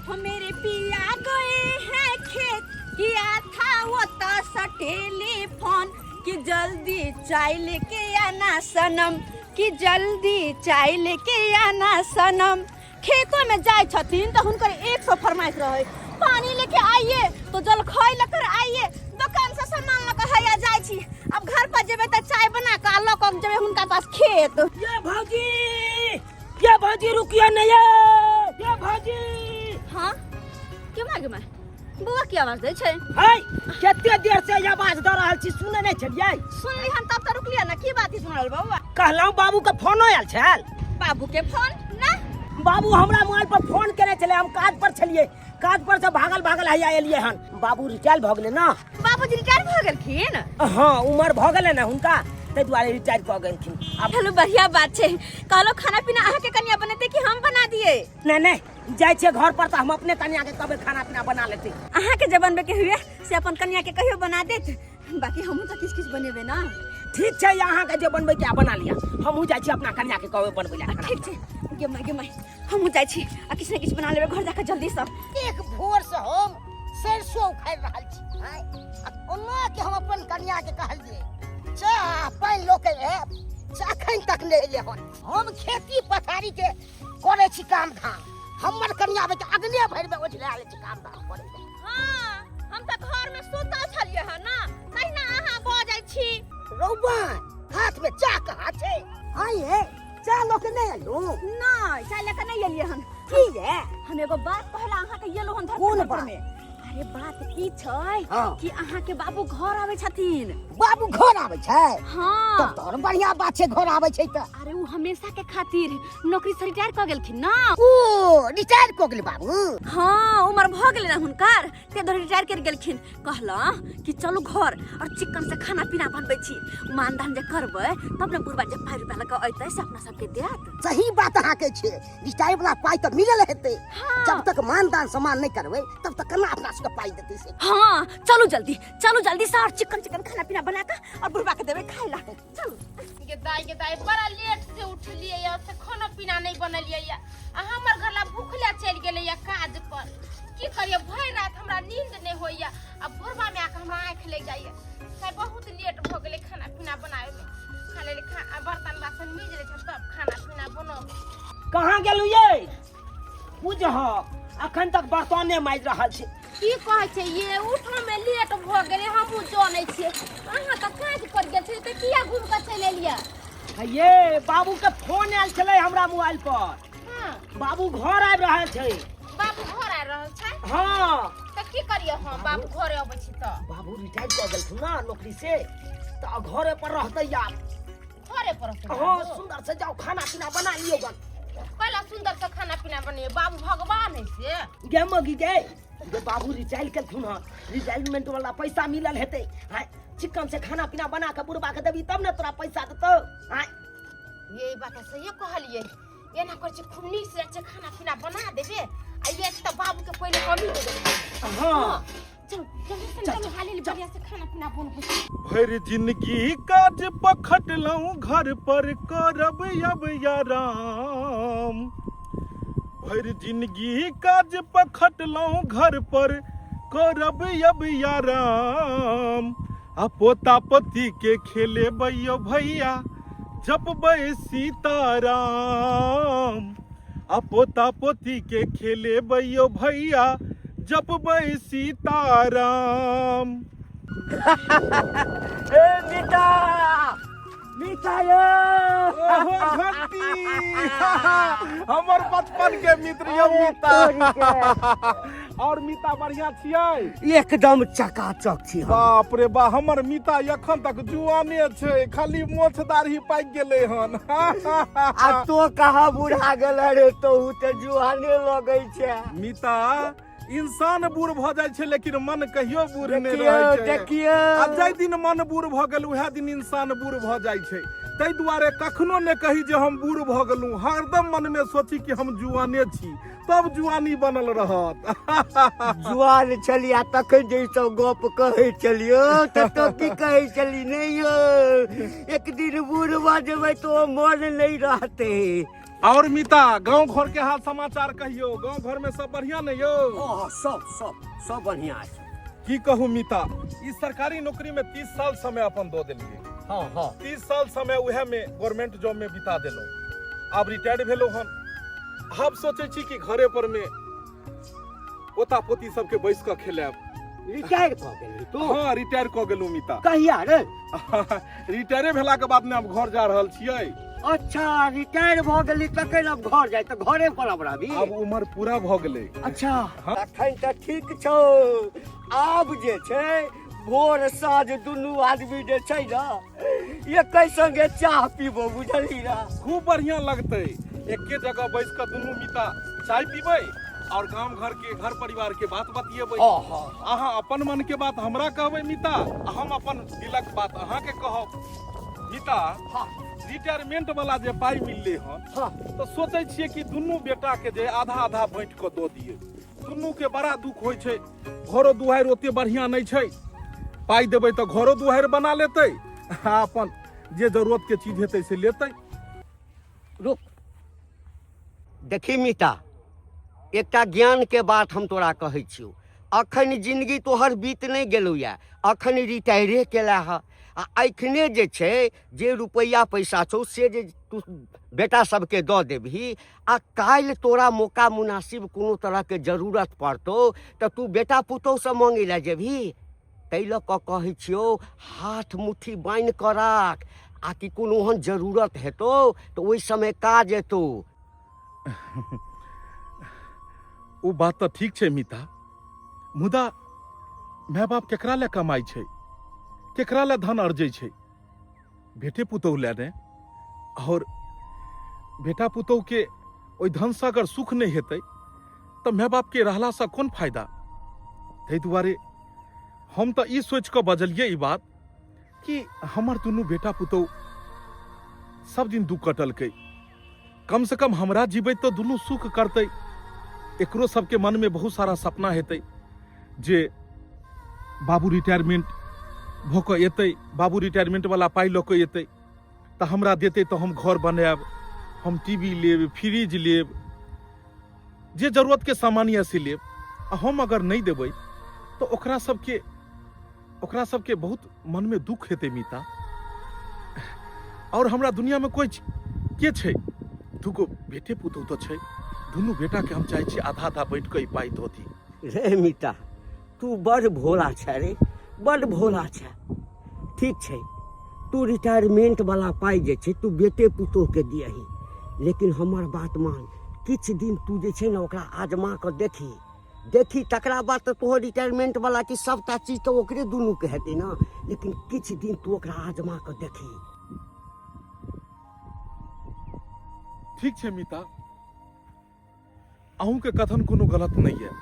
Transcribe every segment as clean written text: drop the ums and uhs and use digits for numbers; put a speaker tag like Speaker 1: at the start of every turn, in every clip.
Speaker 1: हो मेरे पिया गए हैं खेत, किया था वो तो टेलीफोन, कि जल्दी चाय लेके आना सनम, कि जल्दी चाय लेके आना सनम। खेतों में जाय छथिन तो हुनकर 100 फरमाइश रहे, पानी लेके आइए तो जलखै लेकर आइए, दुकान से सामान लऽ कऽ हैया जाय छी, अब घर पर जेबै तऽ चाय बना कऽ लऽ कऽ जेबै हुनका पास खेत।
Speaker 2: ये भौजी, ये भौजी रुकियो नहीं, ये भौजी।
Speaker 1: हाँ के मार गे मार, बौआ की आवाज दै छै?
Speaker 2: है कते देर से आवाज दऽ रहल छी, सुनै नहि छलियै?
Speaker 1: सुनली हम तब तऽ रुकलियै ना, की बात सुनल बौआ?
Speaker 2: कहलहुँ बाबू के फोनो आयल छल।
Speaker 1: बाबू के फोन ना?
Speaker 2: बाबू हमरा मोबाइल पर फोन केने छलै, हम काज पर छलियै, काज पर से भागल भागल हैया एलियै हन। बाबू रिटायर भऽ गेलै ना।
Speaker 1: बाबूजी रिटायर भऽ गेलखिन?
Speaker 2: हाँ, उमर भऽ गेलै ने हुनका, ताहि दुआरे रिटायर कऽ गेलखिन। आब
Speaker 1: चलू बढ़िया बात छै। कहलो खाना पीना अहाँके कनिया बनेतै कि हम बना दिए?
Speaker 2: नहि नहि, जाइ छियै घर पर तऽ हम अपने कनिया के कहबै खाना पीना बना लेतै।
Speaker 1: अहाँके जे बनबै के हुए से अपन कनिया के कहियो बना देत, बाकी हमहूँ तऽ किछु किछु बनेबै ना।
Speaker 2: ठीक छै, अहाँके जे बनबै के बना लिअ, हमहूँ जाइ छी अपना कनिया के कहबै बनबै लए।
Speaker 1: ठीक छै गे माय, गे माय, हमहूँ जाइ छी आ किछु ने किछु बना लेबै घर जाकऽ जल्दीसँ।
Speaker 3: एक भोर से हम सरसों उखाड़ि रहल छी, आँय, आ ओना के हम अपन कनिया के कहलियै चाह पानि लऽ के आयब, से अखन तक नहि एलै हन। हम खेती पथारी के करै छी काम धाम, हमर कनिया बेटा अगने भरि में ओझरायल छै काम धाम करै मे।
Speaker 1: हाँ, हम तऽ घर में सुतल छलियै हन ना, तहिना अहाँ बजै छी।
Speaker 3: रौबा हाथ में चाह कहाँ छै? हाँ ये चाह लऽ के नहि एलहुँ?
Speaker 1: नहि, चाय लऽ के नहि एलियै हन।
Speaker 3: की ये?
Speaker 1: हम एगो बात कहला अहाँके एलहुँ हन धरती
Speaker 3: कोन
Speaker 1: पर
Speaker 3: बात?
Speaker 1: में। अरे बात ई छै
Speaker 3: हाँ।
Speaker 1: कि अहाँके बाबू घर आबै छथिन।
Speaker 3: बाबू घर आबै छै?
Speaker 1: हाँ।
Speaker 3: तब तऽ आओर बढ़िया बात छै, घर आबै छै तऽ।
Speaker 1: अरे ओ हमेशा के खातिर नौकरी से रिटायर कऽ गेलखिन ना।
Speaker 3: ओ रिटायर कऽ गेल बाबू?
Speaker 1: हाँ, उम्र भऽ गेलै ना हुनकर, ते दुआरे रिटायर कर गेलखिन। कहला कि चलू घर और चिकन से खाना पीना बनबै छी, मानदान जे करबै तब ने बुढ़बा जे पाइ रुपया लऽ कऽ अयतै से अपना सबके देत।
Speaker 3: सही बात अहाँके छै, रिटायर वाला पाइ तऽ मिलल हेतै।
Speaker 1: हाँ।
Speaker 3: जब तक मानदान सम्मान नहि करबै तब तक केना अपना सबके पाइ देतै से।
Speaker 1: हाँ चलू जल्दी, चलू जल्दी से और चिकन चिकन खाना पीना बना कऽ और बुढ़बा के देबै खाय ला। चलू।
Speaker 4: गे दाई, गे दाई, बड़ा लेट से उठलियै या से खाना पीना नहीं बनलियै या, आ हमर घर ला भूखले चलि गेलै या काज पर। की करियै, भरि रात हमरा नींद नहीं होइया आ भोरबा में आके हमरा आँखि लागि जाइया। साइ बहुत लेट भऽ गेलै खाना पीना बनाबै में। खा लेली खा, आ बर्तन बासन मिज लै छै तब खाना पीना बनब।
Speaker 2: कहाँ गेलु ये? बुझहक अखन तक बर्तने माजि रहल छै।
Speaker 4: की कहै छै ये, उठऽ में लेट भऽ गेलै, हमहूँ जनै छियै। अहाँ तऽ काज पर गेल छलियै तऽ किया घुमि कऽ चलि एलियै?
Speaker 2: ये बाबू के फोन आयल छलै हमरा मोबाइल पर।
Speaker 4: हाँ।
Speaker 2: बाबू घर आबि रहल छै।
Speaker 4: बाबू घर आबि रहल छै?
Speaker 2: हाँ।
Speaker 4: तऽ की करियै हम, बाबू घरे अबै छी तऽ?
Speaker 2: बाबू रिटायर कऽ गेलखुन ना नौकरी से, तऽ घरे पर रहतै आब।
Speaker 4: घरे पर रहतै
Speaker 2: हाँ,
Speaker 4: बाबू?
Speaker 2: सुंदर से जाओ खाना पीना बना लियो गन।
Speaker 4: पहला सुंदर से खाना पीना बनिए, बाबू भगवान है से।
Speaker 2: गे मगी गे, गे बाबू रिटायर केलखुन हन, रिटायरमेंट वाला पैसा मिलल हेतै। हाँ, चिकन से खाना पीना बना के बुढ़बा के देबी तब ने तोरा पैसा देतौ। हाँ।
Speaker 4: ये बात सही कहलिए, एना कर छै खूब नीक से छै खाना पीना बना देबे, आ ये तऽ बाबू के पहिले कमी दे देबे।
Speaker 2: हाँ।
Speaker 4: चल जल्दी से
Speaker 2: चल,
Speaker 4: चल, हाली
Speaker 2: चल।
Speaker 4: बढ़िया से खाना पीना बनबे।
Speaker 5: भरि जिंदगी काज पखटलहुँ, घर पर करब अब आराम। भरि जिंदगी काज पखटलहुँ, घर पर करब अब आराम। आ पोता पोती के खेलेबै यौ भैया, जपबै सीताराम। आ पोता पोती के खेलेबै यौ भैया, जपबै सीताराम।
Speaker 2: ए मीता, मीता यो।
Speaker 5: ओहो घंटी, हमर बचपन के मित्र यौ मीता। और मीता बढ़िया छियै?
Speaker 2: एकदम चकाचक छी हम।
Speaker 5: बाप रे बा, हमर मीता एखन तक जुआने छै, खाली मोछ दाढ़ी पाकि गेलै हन।
Speaker 2: आ तो कहाँ बुढ़ा गेल रे, तोहू तऽ जुआने लगै छै।
Speaker 5: मीता, इंसान बूढ़ भऽ जाइ छै लेकिन मन कहियो बूढ़ नहि
Speaker 2: देखियौ,
Speaker 5: रहै छै।
Speaker 2: देखियौ।
Speaker 5: आ जाहि दिन मन बूढ़ भऽ गेल उएह दिन इंसान बूढ़ भऽ जाइ छै। ताहि दुआरे कखनो नहि कही जे हम बूढ़ भऽ गेलहुँ, हरदम मनमे सोची कि हम जुआने छी, तब जुआनी बनल रहत।
Speaker 2: जुआन छलियै तखन जे ई सब गप कहै छलियौ तऽ तो की कहै छली? नहि यौ, एक दिन बूढ़ भऽ जेबै तऽ ओ मन नहि रहतै।
Speaker 5: और मिता, गांव घर के हाल समाचार कहियो। गांव घर में सब बढ़िया नहीं यो?
Speaker 6: हाँ, सब सब सब बढ़िया छै।
Speaker 5: की कहू मिता, ई सरकारी नौकरी में 30 साल समय अपन दऽ देलियै।
Speaker 6: हाँ हाँ
Speaker 5: 30 साल समय उहे में गवर्नमेंट जॉब में बिता देलहुँ। आब रिटायर्ड भेलहुँ हन, आब सोचै छी कि घरे पर में पोता पोती सबके बैस कऽ खेलायब।
Speaker 6: रिटायर कऽ गेलही तू?
Speaker 5: हाँ, रिटायर कऽ गेलहुँ मिता।
Speaker 6: कहिया रे?
Speaker 5: रिटायरे भेला के बाद ने आब घर जा रहल छियै।
Speaker 6: अच्छा, रिटायर भऽ गेली तखन अब घर जाय, तऽ घरे पर अब रहबी?
Speaker 5: आब उम्र पूरा भऽ गेलै।
Speaker 6: अच्छा, तखन तऽ ठीक छौ। आब जे छै भोर साँझ दुनू आदमी जे छै ने एकै संगे चाह पीबो, बुझलही ना?
Speaker 5: खूब बढ़िया लगतै, एके जगह बैस कऽ दुनू मिता चाय पीबै और गाम घर के घर परिवार के बात बतियेबै।
Speaker 6: हाँ हाँ
Speaker 5: अहाँ अपन मन के बात हमरा कहबै मिता, आ हम अपन दिलक बात अहाँ के कहब मिता।
Speaker 6: हाँ
Speaker 5: रिटायरमेंट वाला जे पाई मिलले हन,
Speaker 6: हाँ
Speaker 5: तऽ सोचै छियै कि दुनू बेटा के जे आधा आधा बाँटि कऽ दऽ दियै। दुनू के बड़ा दुख होइ छै, घरो दुआरि ओते बढ़िया नहि छै। पाइ देबै तऽ घरो दुआरि बना लेतै आ अपन जे जरूरत के चीज हेतै से लेतै।
Speaker 6: रुक, देखी मिता, एकटा ज्ञान के बात हम तोरा कहै छियौ। अखन जिंदगी तोहर बीत नहि गेलौ या, अखन रिटायरे केला ह, आ एखने जे छै जे रुपैआ पैसा छौ से जे तू बेटा सबके दऽ देबही, आ काल्हि तोरा मौका मुनासिब कोनो तरहके जरूरत पड़तौ तऽ तू बेटा पुतोहसँ मांगै लए जेबही। ताहि लऽ कऽ कहै छियौ, हाथ मुट्ठी बान्हि कऽ राख, आ कि कोनो ओहन जरूरत हेतौ तऽ ओहि समय काज एतौ।
Speaker 5: ओ बात तऽ ठीक छै मिता, मुदा माय बाप केकरा लए कमाइ छै, केकरा लए धन अरजै छै? बेटे पुतोहु लए ने। और बेटा पुतोहु के ओहि धनसँ अगर सुख नहि हेतै तऽ माय बाप के रहलासँ कोन फायदा? ताहि दुआरे हम तऽ ई सोचि कऽ बजलियै ई बात कि हमर दुनू बेटा पुतोहु सब दिन दुख कटलकै, कम से कम हमरा जीबैत तऽ दुनू सुख करतै। एकरो सबके मनमे बहुत सारा सपना हेतै जे बाबू रिटायरमेंट भऽ कऽ एतै, बाबू रिटायरमेंट वाला पाइ लऽ कऽ एतै तऽ हमरा देतै, तऽ हम घर बनायब, हम टीवी लेब, फ्रिज लेब, जे जरूरत के सामान यऽ से लेब। आ हम अगर नहि देबै तऽ ओकरा सबके बहुत मनमे दुख हेतै मिता। और हमरा दुनियामे कोइ के छै? दूगो बेटे पुतोहु तऽ छै। दुनू बेटाके हम चाहै छी आधा आधा बाँटि कऽ ई पाइ दऽ दी।
Speaker 6: रे मिता, तू बड़ भोला छै रे, बड़ भोला छै। ठीक छै, तू रिटायरमेंट वाला पाइ जे छै तू बेटे पुतोहके दियही, लेकिन हमर बात मान, किछु दिन तू जे छै ने ओकरा आजमा कऽ देखी देखी, तकरा बाद तऽ तोहर रिटायरमेंट वाला की सबटा चीज तऽ ओकरे दुनूके हेतै ने, लेकिन किछु दिन तू ओकरा आजमा कऽ देखी।
Speaker 5: ठीक छै मिता, अहूँके कथन कोनो गलत नहि यऽ।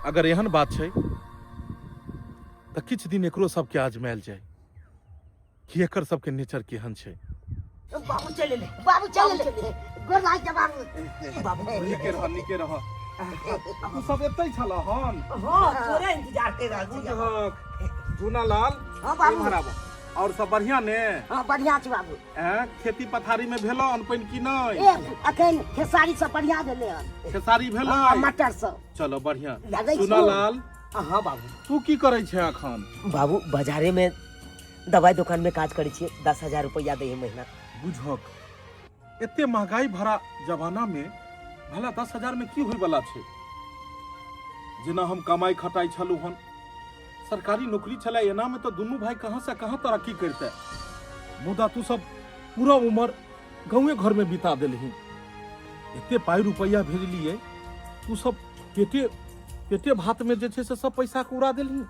Speaker 5: अगर एहन बात छै तऽ किछु दिन एकरो सबके आजमायल जाय कि एकर सबके नेचर केहन छै।
Speaker 3: बाबू चलि एलै, बाबू चलि एलै, गोर लागि जा बाबू।
Speaker 5: बाबू, नीके रह, नीके रह। तू सब एतै छल हन?
Speaker 2: हाँ, तोरे इंतजार कर रहल छी।
Speaker 5: बुझहक झूनालाल।
Speaker 3: हाँ बाबू।
Speaker 5: इम्हर आबह। और सब बढ़िया ने?
Speaker 3: हाँ, बढ़िया छै बाबू।
Speaker 5: ऐं, खेती पथारी में भेलो अन्न पानि की नहि?
Speaker 3: ए, अखन खेसारी सब बढ़िया भेलै हन।
Speaker 5: खेसारी भेलै?
Speaker 3: हाँ, मटर सब।
Speaker 5: चलो बढ़िया।
Speaker 3: लगै छौ।
Speaker 5: चुनालाल।
Speaker 2: हाँ बाबू।
Speaker 5: तू की करै छै अखन?
Speaker 2: बाबू, बाजारे में दवाई दुकान में काज करै छियै, 10,000 रुपया दै है महीना।
Speaker 5: बुझक एते महंगाई भरा जमाना में भला 10,000 में की होय वाला छै? जेना हम कमाई खटाई छलू हन, सरकारी नौकरी छलै, एना में तो दुनू भाई कहाँ से कहाँ तरक्की करते। मुदा तू सब पूरा उम्र गाँवे घर में बिता देलही। एते पाई रुपया भेजलिए, तू सब पेटे पेटे भात में जे छै से सब पैसा के उड़ा देलही।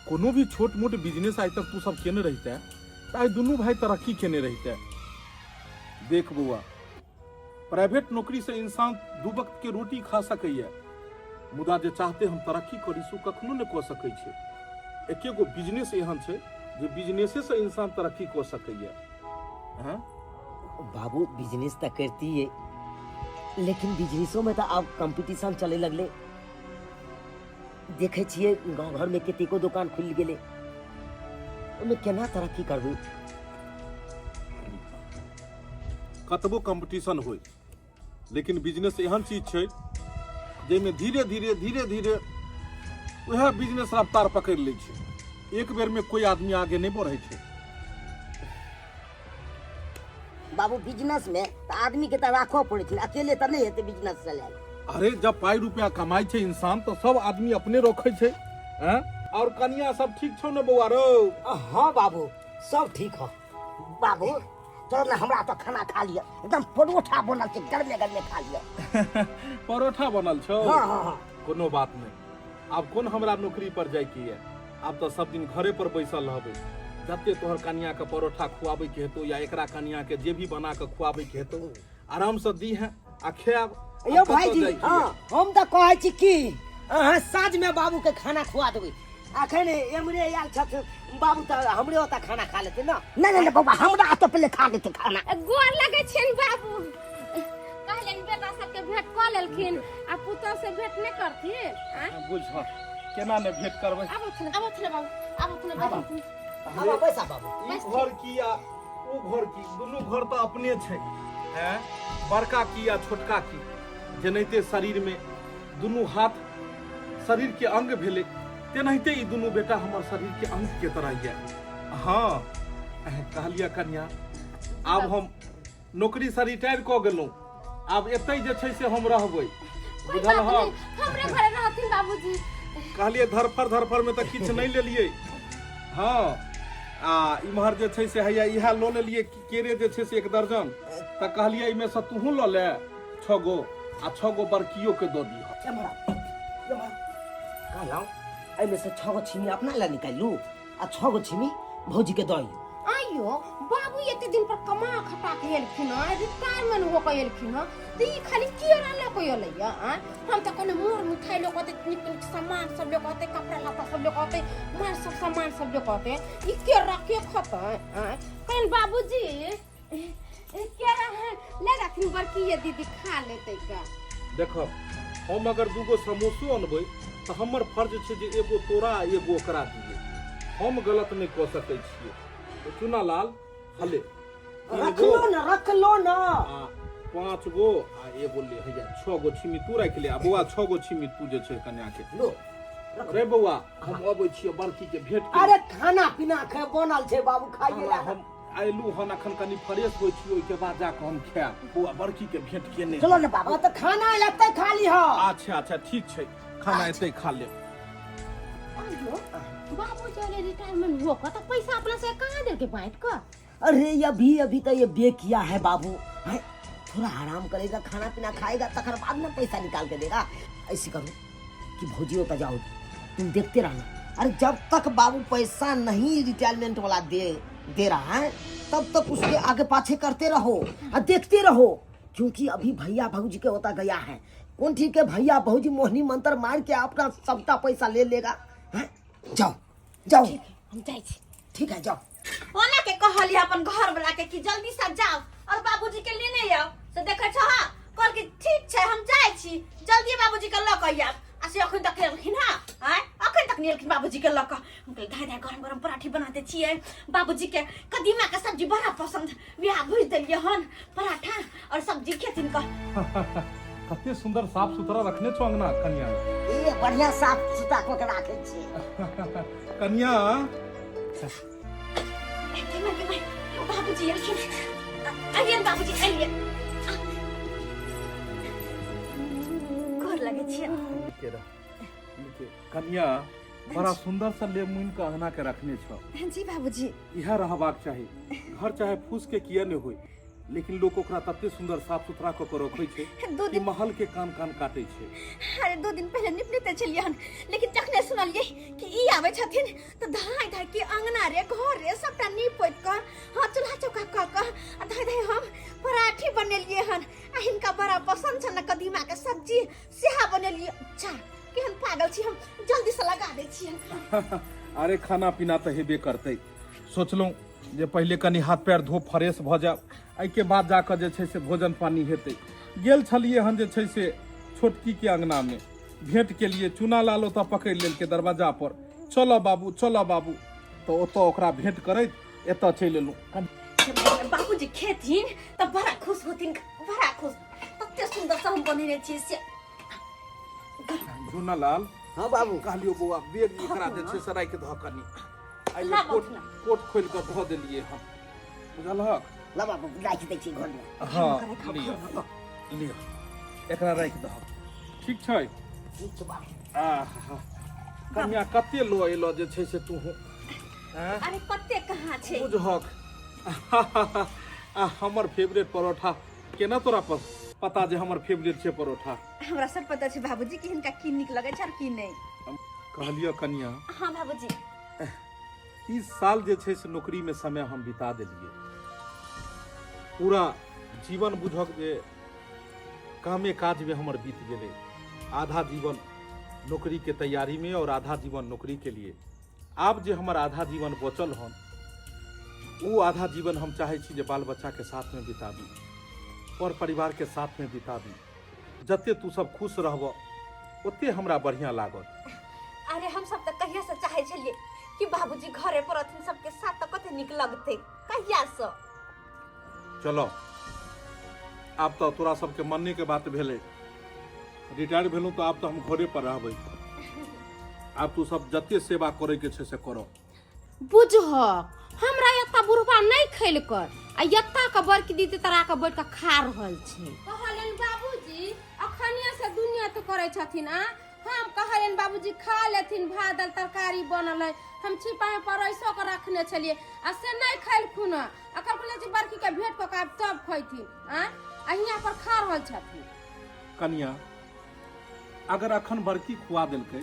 Speaker 5: कोनो भी छोट मोट बिजनेस आइ तक तू सब केने रहिते तऽ आइ दुनू भाई तरक्की केने रहिते। देख बौआ, प्राइवेट नौकरी से इंसान दू वक्त के रोटी खा सकैया, मुदा जे चाहते हम तरक्की करी सो कखनो नहि कऽ सकै छै। एके गो बिजनेस एहन छै जे बिजनेसे से इंसान तरक्की कऽ सकैया। हैं
Speaker 2: बाबू, बिजनेस तऽ करतियै, लेकिन बिजनेसो में तऽ आब कंपटीशन चले लगलै। देखै छियै गाँव घरमे कतेको दोकान खुलि गेलै, ओहिमे केना तरक्की करबै?
Speaker 5: कतबो कंपटीशन होय लेकिन बिजनेस एहन चीज छै जाहिमे धीरे धीरे धीरे धीरे वएह बिजनेस रफ्तार पकड़ि लै छै। एक बेरमे कोइ आदमी आगे नहि बढ़ै छै।
Speaker 3: बाबू बिजनेस में तऽ आदमी के तऽ राखऽ पड़ै छै, अकेले तऽ नहि हेतै बिजनेस चलायल।
Speaker 5: अरे जब पाइ रुपया कमाइ छै इंसान तऽ सब आदमी अपने रखै छै। हैं? और कनिया सब ठीक छौ ने बौआ रौ?
Speaker 3: हाँ बाबू सब ठीक हो। बाबू चलो ने हमरा तऽ खाना खा लिअ, एकदम परोठा बनल छै, गरमे गरमे खा लिअ।
Speaker 5: परोठा बनल छौ?
Speaker 3: हाँ हाँ हाँ।
Speaker 5: कोनो बात नहि, आब कोन हमरा नौकरी पर जाइके यऽ, आब तऽ सब दिन घरे पर बैसल रहबै। जते तोहर कनिया के परोठा खुआबै के हेतौ या एकरा कनिया के जे भी बना के खुआबै के हेतौ आराम से दी है आ खायब।
Speaker 3: यौ
Speaker 5: आब कतऽ
Speaker 3: भाईजी,
Speaker 5: जाइके
Speaker 3: हाँ,
Speaker 5: यऽ?
Speaker 3: हम तऽ कहै छी कि अहाँ साँझ में बाबू के खाना खुआ देबै। अखन एमरे आयल छथिन बाबू तऽ हमरे ओतऽ खाना खा लेतै ने। नहि नहि बाबा, हमरा ओतऽ पहिले खा लेतै खाना।
Speaker 4: गोर लगै छियनि बाबू। कहलनि बेटा सबके भेंट कऽ लेलखिन आ पुतोह से भेंट नहि करथिन? आँय?
Speaker 5: बुझ केना ने भेंट करबै।
Speaker 4: आबथु ने, आबथु ने बाबू, आबथु ने, बैठथुन।
Speaker 3: आबऽ बैसा बाबू।
Speaker 5: ई घर की आ ओ घर की, दुनू घर तऽ अपने छै। हैं, बड़का की आ छोटका की, जेनाहिते शरीर में दुनू हाथ शरीर के अंग भेलै तेनाहिते ई दुनू बेटा हमर शरीर के अंग के तरह यऽ। हाँ कहलियै कन्या, आब हम नौकरी से रिटायर कऽ गेलहुँ, आब एतै जे छै से हम रहबै।
Speaker 4: कोई
Speaker 5: बुझल
Speaker 4: बात
Speaker 5: हक?
Speaker 4: नहीं, हमरे घरे रहथिन बाबूजी।
Speaker 5: कहलियै धरफड़ धरफड़ में तऽ किछु नहि लेलियै। हाँ आ इम्हर जे छै से हैया इएह लऽ लेलियै केरे जे छै से 1 दर्जन, तऽ कहलियै एहिमे से तूहूँ लऽ ले 6 गो आ 6 गो बड़कियो के दऽ दिहऽ।
Speaker 3: एम्हर आउ, एम्हर आउ। कहलहुँ एहिमे से 6 गो छिमी अपना लए निकालि लू आ 6 गो छिमी भौजी के दऽ अइयौ।
Speaker 4: आइयो बाबू एते दिन पर कमा खटा के एलखिन हँ, रिटायरमेंट हो के एलखिन हँ, तऽ ई खाली केरा लऽ के एलैया? आँय, हम तऽ कहलियै मोर मिठाई लऽ के अतै, नीक नीक सामान सब लऽ के अतै, कपड़ा लत्ता सब लऽ के अतै, मार सब सामान सब लऽ के अतै, ई केरा के खतै? आँय, कहलियनि बाबूजी केरा ले राखिन, बड़की ये दीदी खा लेतै का।
Speaker 5: देखब हम अगर 2 गो समोसो अनबै तऽ हमर फर्ज छै जे एगो तोरा आ एगो ओकरा दियै, हम गलत नहि कऽ सकै छियै। तऽ चुना लाल हले 3 गो
Speaker 3: रखलो न, रखलो न।
Speaker 5: आ 5 गो आ एगो ले हैया 6 गो छिमी तू राखि ले आ बौआ 6 गो छिमी तू जे छै कन्या के
Speaker 3: लो।
Speaker 5: रे बौआ हम अबै छियै बड़की के भेंट के।
Speaker 3: अरे खाना पीना खे बनल छै बाबू, खाइए ला।
Speaker 5: हम आयलू हन अखन कनी फ्रेश होइ छी, ओहिके बाद जाके हम खायब। बौआ बड़की के भेंट केने।
Speaker 3: चलो ने बाबू।
Speaker 2: हाँ, तऽ खाना एतै खा लीह।
Speaker 5: अच्छा अच्छा ठीक छै, खाना एतै खा लेब।
Speaker 4: आइयो बाबू चले रिटायरमेंट हो के तऽ पैसा अपना से कहाँ देलके बांट के?
Speaker 3: अरे अभी अभी तो ये बे किया है बाबू, हैं? थोड़ा आराम करेगा, खाना पीना खाएगा, तकर बाद ना पैसा निकाल के देगा। ऐसे करो कि भौजी होता जाओ, तुम देखते रहना। अरे जब तक बाबू पैसा नहीं रिटायरमेंट वाला दे दे रहा है तब तक उसके आगे पाछे करते रहो और देखते रहो, क्योंकि अभी भैया भौजी के होता गया है। कौन ठीक है भैया भौजी मोहनी मंत्र मार के अपना सबटा पैसा ले लेगा, हैं? जाओ जाओ।
Speaker 4: ठीक है, हम जाइ छी।
Speaker 3: ठीक है जाओ।
Speaker 1: ओना के कहलियै अपन घर वाला के कि जल्दी से जाओ और बाबूजी के लेने आओ, से देखै छह कहल कि ठीक छै हम जाइ छी, जल्दी बाबूजी के लऽ के आयब। आ से अखन तक एलखिन हँ? आँय, अखन तक नहि एलखिन बाबूजी के लऽ कऽ। हम कहलियै धाय धाय गरम गरम पराठी बना दै छियै बाबूजी के, कदीमा के सब्जी बड़ा पसंद, वएह भुजि देलियै हन पराठा और सब्जी खेथिन कऽ।
Speaker 5: कते सुंदर साफ सुथरा रखने छौ अंगना कनिया।
Speaker 3: ए बढ़िया साफ सुथरा कऽ के राखै छियै।
Speaker 5: कनिया।
Speaker 1: बाबूजी एलखिन, आइए बाबूजी आइए, गोर लगै छियै।
Speaker 5: नीके रह, नीके। कनिया बड़ा सुंदर से ले मुनि के अंगना के रखने छौ।
Speaker 1: जी बाबूजी।
Speaker 5: इएह रहबाक चाही, घर चाहे फूस के किया नहि होय, लेकिन लोक ओकरा तते सुंदर साफ सुथरा कऽ के रखै छै
Speaker 1: दू
Speaker 5: कि
Speaker 1: दिन
Speaker 5: महल के कान कान काटै छै।
Speaker 1: अरे 2 दिन पहिले निपनिते छलियै हन, लेकिन जखने सुनलियै कि ई आबै छथिन तऽ धाय धाय के अंगना रे घर रे सबटा नीप पोति कऽ, हाँ चूल्हा चौका कऽ कऽ आ धाय धाय हम पराठी बनेलियै हन। आ हिनका बड़ा पसंद छनि ने कदीमा के सब्जी, सेहा बनेलियै। अच्छा केहन पागल छी हम, जल्दी से लगा दै छियनि।
Speaker 5: अरे खाना पीना तऽ हेबे करतै, सोचलहुँ जे पहिले कनि हाथ पैर धो फ्रेश भऽ जायब, एहिके बाद जाकऽ जे छै से भोजन पानी हेतै। गेल छलियै हन जे छै से छोटकीके अङ्गनामे भेंट केलियै, चूना लाल ओतऽ पकड़ि लेलकै दरवाजा पर, चलऽ बाबू चलऽ बाबू, तऽ ओतऽ ओकरा भेंट करैत एतऽ चलि एलहुँ।
Speaker 1: छै बाबूजी खेथिन तऽ बड़ा खुश होथिन, बड़ा खुश। तते सुन्दर से हम बनेने छियै से।
Speaker 5: झूनालाल।
Speaker 6: हाँ बाबू।
Speaker 5: कहलियो बौआ, बेग एकरा जे छै से राखि दह कनी। आइ
Speaker 1: लाबऽ
Speaker 5: कोट
Speaker 1: ने।
Speaker 5: कोट खोलि कऽ धऽ देलियै हम, बुझलहक?
Speaker 3: ला बाबू, राखि दै छी घरमे।
Speaker 5: हँ, लिअ लिअ, एकरा राखि दहक। ठीक छै?
Speaker 3: ठीक छै बाबू।
Speaker 5: आहा, कनिया कते लो एलो जे छै से तू?
Speaker 1: अरे कते कहाँ छै।
Speaker 5: बुझहक, आ हमर फेवरेट परोठा केना तोरा पता जे हमर फेवरेट छै परोठा?
Speaker 1: हमरा सब पता छै बाबूजी कि हिनका की नीक लगै छै और की नहि।
Speaker 5: कहलियो कनिया।
Speaker 1: हाँ बाबूजी।
Speaker 5: 30 साल जे छै से नौकरीमे समय हम बिता देलियै। पूरा जीवन बुझक जे कामे काजमे हमर बीत गेलै। आधा जीवन नौकरीके तैयारीमे और आधा जीवन नौकरीके लिए। आब जे हमर आधा जीवन बचल हन, ओ आधा जीवन हम चाहै छी जे बाल बच्चाके साथमे बिताबी, पर परिवारके साथमे बिताबी। जते तू सब खुश रहबह, ओते हमरा बढ़िआँ लागत।
Speaker 1: अरे हम सब तऽ कहिया से चाहै छलियै कि बाबूजी घरे पर रहथिन सबके साथ, तऽ कते नीक लगतै, कहिया से।
Speaker 5: चलो, आब तऽ तोरा सबके मन्ने के बात भेलै। रिटायर भेलहुँ तऽ आब तऽ हम घरे पर रहबै। आब तू सब जते सेवा करे के छै से करऽ।
Speaker 4: बुझह, हमरा एत्ता बुढ़बा नहि खेलकर आ एत्ता के बड़की दीदी तरा के बैठ के खा रहल छै। कहलनि बाबूजी अखनिया से दुनिया तो करै छथिन। आ हम कहलनि बाबूजी खा लेथिन, भात दाल तरकारी बनल है, हम छिपा में परसो के रखने छलियै, आ से नहि खेलखुन। आ कहलखुन जे बड़की के भेंट कऽ के आब तब खैथिन। आ आ हियाँ पर खा रहल छथिन।
Speaker 5: कनिया, अगर अखन बड़की खुआ देलकै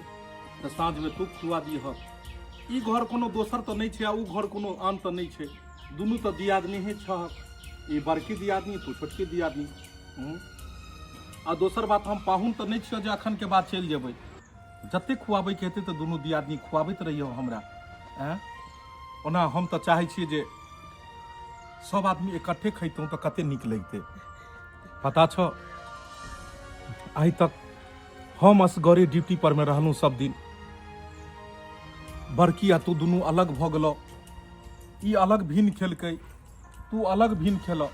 Speaker 5: तऽ साँझमे तू खुआ दिहक। ई घर कोनो दोसर तऽ नहि छै आ ओ घर कोनो आन तऽ नहि छै। दुनू तऽ दियादनीहे छहक। ई बड़की दियादनी, तू छोटकी दियादनी। आ दोसर बात, हम पाहुन तऽ नहि छियौ जे अखन के बाद चलि जेबै। जते खुआबैके हेतै तऽ दुनू दियादनी खुआबैत रहियौ हमरा। आँय, ओना हम तऽ चाहै छियै जे सब आदमी इकट्ठे खैतहुँ तऽ कते नीक लगितै। पता छौ, आइ तक हम असगरे ड्यूटी पर मे रहलहुँ सब दिन। बड़की आ तू दुनू अलग भऽ गेलौ। ई अलग भिन्न खेलकै, तू अलग भिन्न खेलऽ,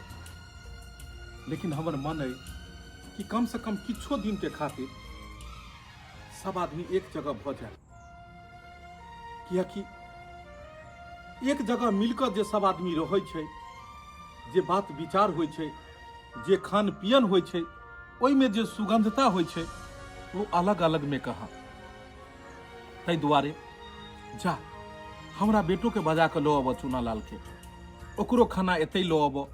Speaker 5: लेकिन हमर मन अइ कि कम से कम किछो दिन के खातिर सब आदमी एक जगह भऽ जाय, कियाकि एक जगह मिलकर जे सब आदमी रहै छै, जे बात विचार होइ छै, जे खान पियन होइ छै, ओहिमे जे सुगंधता होइ छै, ओ अलग अलग मे कहाँ। ताहि दुआरे जा, हमरा बेटोके बजा कऽ लऽ अबऽ चूनालाल के। ओकरो खाना एतै लऽ अबऽ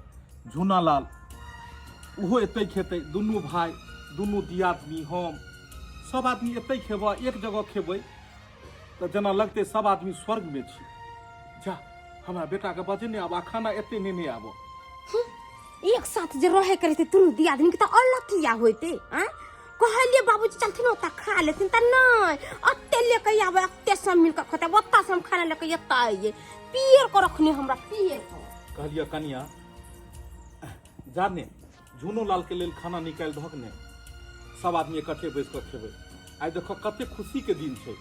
Speaker 5: झूनालाल, ओहो एतै खेतै। दुनू भाय, दुनू दियादनी, हम सब आदमी एतै खेबै, एक जगह खेबै तऽ जेना लगतै सब आदमी स्वर्गमे छी। जा, हमरा बेटाके बजेने आब आ खाना एतै नेने आबऽ।
Speaker 4: एक साथ जे रहे करे थे दुनू दियादनी के तऽ अलग किया होइते? आँ, कहलिए बाबूजी चलथिन ओतऽ खा लेथिन, तऽ नहि, अत्ते लेके आबै, अत्ते सब मिलके खेतै। ओतऽ से हम खाना लेके एतऽ अइए, पियर के रखने हमरा पियर के।
Speaker 5: कहलियै कनिया, जा ने झूनो लाल के लेल खाना निकालि दहक ने, सब आदमी इकट्ठे बैस कऽ खेबै। आइ देखो कते खुशी के दिन छै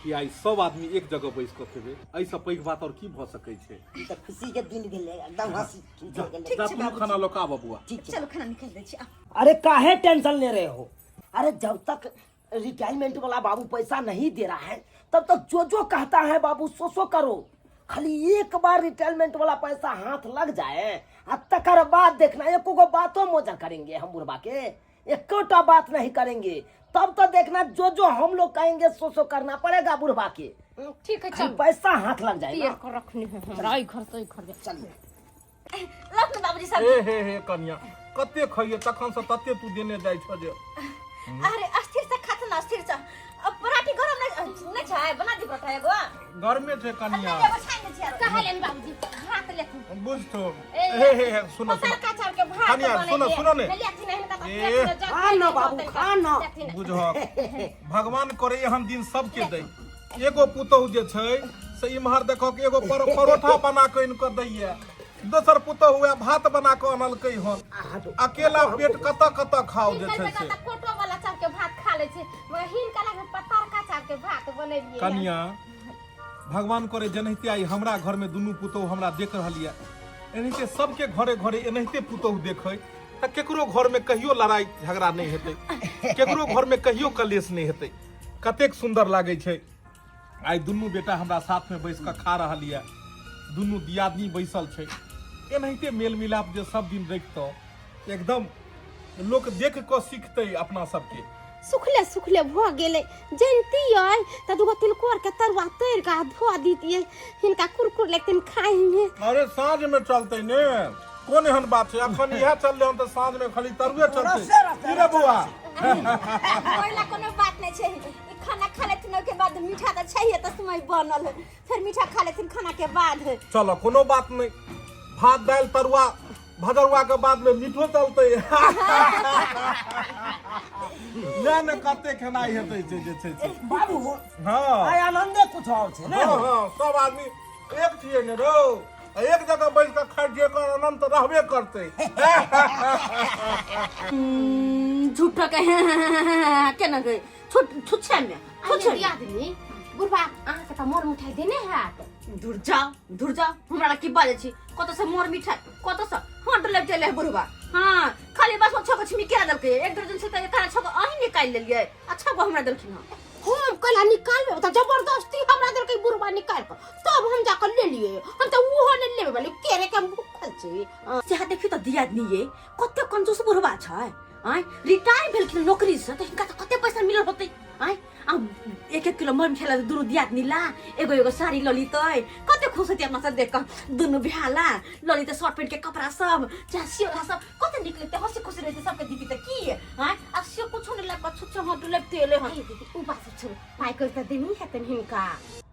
Speaker 5: कि आइ सब आदमी एक जगह बैस कऽ खेबै। एहिसँ पैघ बात और की भऽ सकै छै?
Speaker 3: ई तऽ खुशी के दिन भेलै, एकदम हंसी
Speaker 5: जा,
Speaker 3: गेलै।
Speaker 5: जा, तू खाना लऽ कऽ आबऽ बौआ।
Speaker 3: ठीक छै।
Speaker 1: चलो, खाना निकालि दै छी आ।
Speaker 2: अरे काहे टेंशन ले रहे हो? अरे जब तक रिटायरमेंट वाला बाबू पैसा नहीं दे रहा है, तब तक जो जो कहता है बाबू सो सो करो। खाली एक बार रिटायरमेंट वाला पैसा हाथ लग जाए आ तकर बाद देखना, एको गो बातो मोजर करेंगे हम बुढ़बा के? एकोटा बात नहीं करेंगे। तब तो देखना, जो जो हम लोग कहेंगे सो सो करना पड़ेगा बुढ़बा के।
Speaker 4: ठीक है।
Speaker 2: खाली
Speaker 4: चल।
Speaker 2: पैसा हाथ लग जाए
Speaker 4: पियर
Speaker 2: ना।
Speaker 4: के रखने है हमरा, एहि घर से एहि घर में।
Speaker 3: चलिए।
Speaker 1: लग ने बाबूजी सब।
Speaker 5: हे हे हे, कनिया, कते खइए? तखन से तते तू देने जाइ छ जे।
Speaker 1: अरे अस्थिर से खाते ना, अस्थिर से। अब पराठी गरम नहीं नहीं छै? बना दी पराठा एगो।
Speaker 5: गरमे छै कनिया।
Speaker 1: नहीं, एगो छानि दै छी आरो।
Speaker 4: कहलियनि बाबूजी भात लेथिन।
Speaker 5: बुझतो।
Speaker 4: ए,
Speaker 5: हे हे हे, सुनो सुनो।
Speaker 4: पसरका चाउर के भात
Speaker 5: कनिया,
Speaker 4: बनेलियै।
Speaker 5: सुनो, सुनो ने।
Speaker 4: नहि लेथिन हिनका तऽ
Speaker 5: ए,
Speaker 4: पेट मे जग
Speaker 2: खा ना बाबू, खा ना।
Speaker 4: लेथिन।
Speaker 5: बुझहक, भगवान करे एहन दिन सबके दै। एगो पुतहु जे छै से इम्हर देखो कि एगो परोठा बना कऽ आनि कऽ दैया, दोसर पुतहु वएह भात बना कऽ अनलकै हन। अकेला पेट कतऽ कतऽ खाओ जे
Speaker 4: हिनकर
Speaker 5: छै
Speaker 4: बेटा
Speaker 5: से।
Speaker 4: तऽ कोटो वाला चाउर के भात खा लै छै, मगर हिनका लग पतरका चाउर के भात बनेलियै।
Speaker 5: कनिया, भगवान करे जेनाहिते आइ हमरा घर में दुनू पुतहु हमरा देख रहल यऽ, एनाहिते सबके घरे घरे एनाहिते पुतोहु देखै तऽ केकरो घरमे कहियो लड़ाइ झगड़ा नहि हेतै, केकरो घरमे कहियो कलेश नहि हेतै। कतेक सुन्दर लागै छै। आइ दुनू बेटा हमरा साथमे बैस कऽ खा रहल यऽ, दुनू दियादनी बैसल छै। एनाहिते मेल मिलाप जे सब दिन रखितौ, एकदम लोक देख कऽ सीखतै अपना सबके।
Speaker 4: सुखले सुखले भऽ गेलै। जनितियै तऽ दूगो तिलकोर के तरुआ तोड़ि कऽ आ धो दितियै, हिनका कुरकुर लगतनि खाइमे।
Speaker 5: अरे साँझ में चलतै ने, कोन एहन बात छै? अखन इएह चललै हन तऽ साँझ में खाली तरुए चलतै।
Speaker 3: रसे रसे,
Speaker 5: की रे बौआ?
Speaker 1: ओहिला कोनो बात नहि छै। ई खाना खा लेथिन ओहिके बाद मीठा तऽ छैहे, तऽ समय बनल है, फेर मीठा खा लेथिन खाना के बाद।
Speaker 5: चलो कोनो बात नहि, भात दालि तरुआ भदरुआ के बाद में मीठो चलतै। ने ने कते खेनाइ हेतै से जे छै से।
Speaker 2: बाबू,
Speaker 5: हँ,
Speaker 2: आइ आनंदे कुछ और छै ने।
Speaker 5: हँ हँ, सब आदमी एक छियै ने रौ, आ एक जगह बैस कऽ खाइ छियै, एकर आनंद तऽ रहबे करतै।
Speaker 1: झूठा के केना गई छुच्छे में छुच्छे में।
Speaker 4: आदमी बुढ़बा अहाँके तऽ मोर मिठाई देने हैत।
Speaker 1: दूर जाओ, दूर जाओ, हमरा लग की बाजै छी? कतऽ से मोर मिठाई, कतऽ से हट लग चले बुढ़बा। हाँ, खाली बस छगो छिमी केरा देलकै, एक दर्जन से तऽ एकरा छगो अहीं निकालि लेलियै आ छगो हमरा देलखिन हँ।
Speaker 4: हम कैला निकालबै? तऽ जबरदस्ती हमरा देलकै बुढ़बा निकालि कऽ, तब हम जाकऽ लेलियै। हम तऽ ओहो नहि लेबै वाली, केरे के हम भूखल छी।
Speaker 1: सएह देखियौ तऽ दियादनी ये, कते कंजूस बुढ़बा छै। आँय, रिटायर भेलखिन नौकरी से तऽ हिनका तऽ कते पैसा मिलल होतै? आँय, आ एक एक किलो मर मिठाई दुनू दियादनी ला एगो एगो साड़ी लऽ लितै, कते खुश होतै अपना सब देख कऽ। दुनू भैया लऽ लितै शर्ट पेंट के कपड़ा सब, चाहे सियोला सब, कते नीक लगतै, हंसी खुशी रहतै सबके दीदी तऽ की। आँय, आ से कुछो नहि लग छुच्छो हाथ डुलैबते एलै हन।
Speaker 4: हे दीदी, उ बात सब छोड़ू, पाइ कौड़ी तऽ देनी हेतनि हिनका?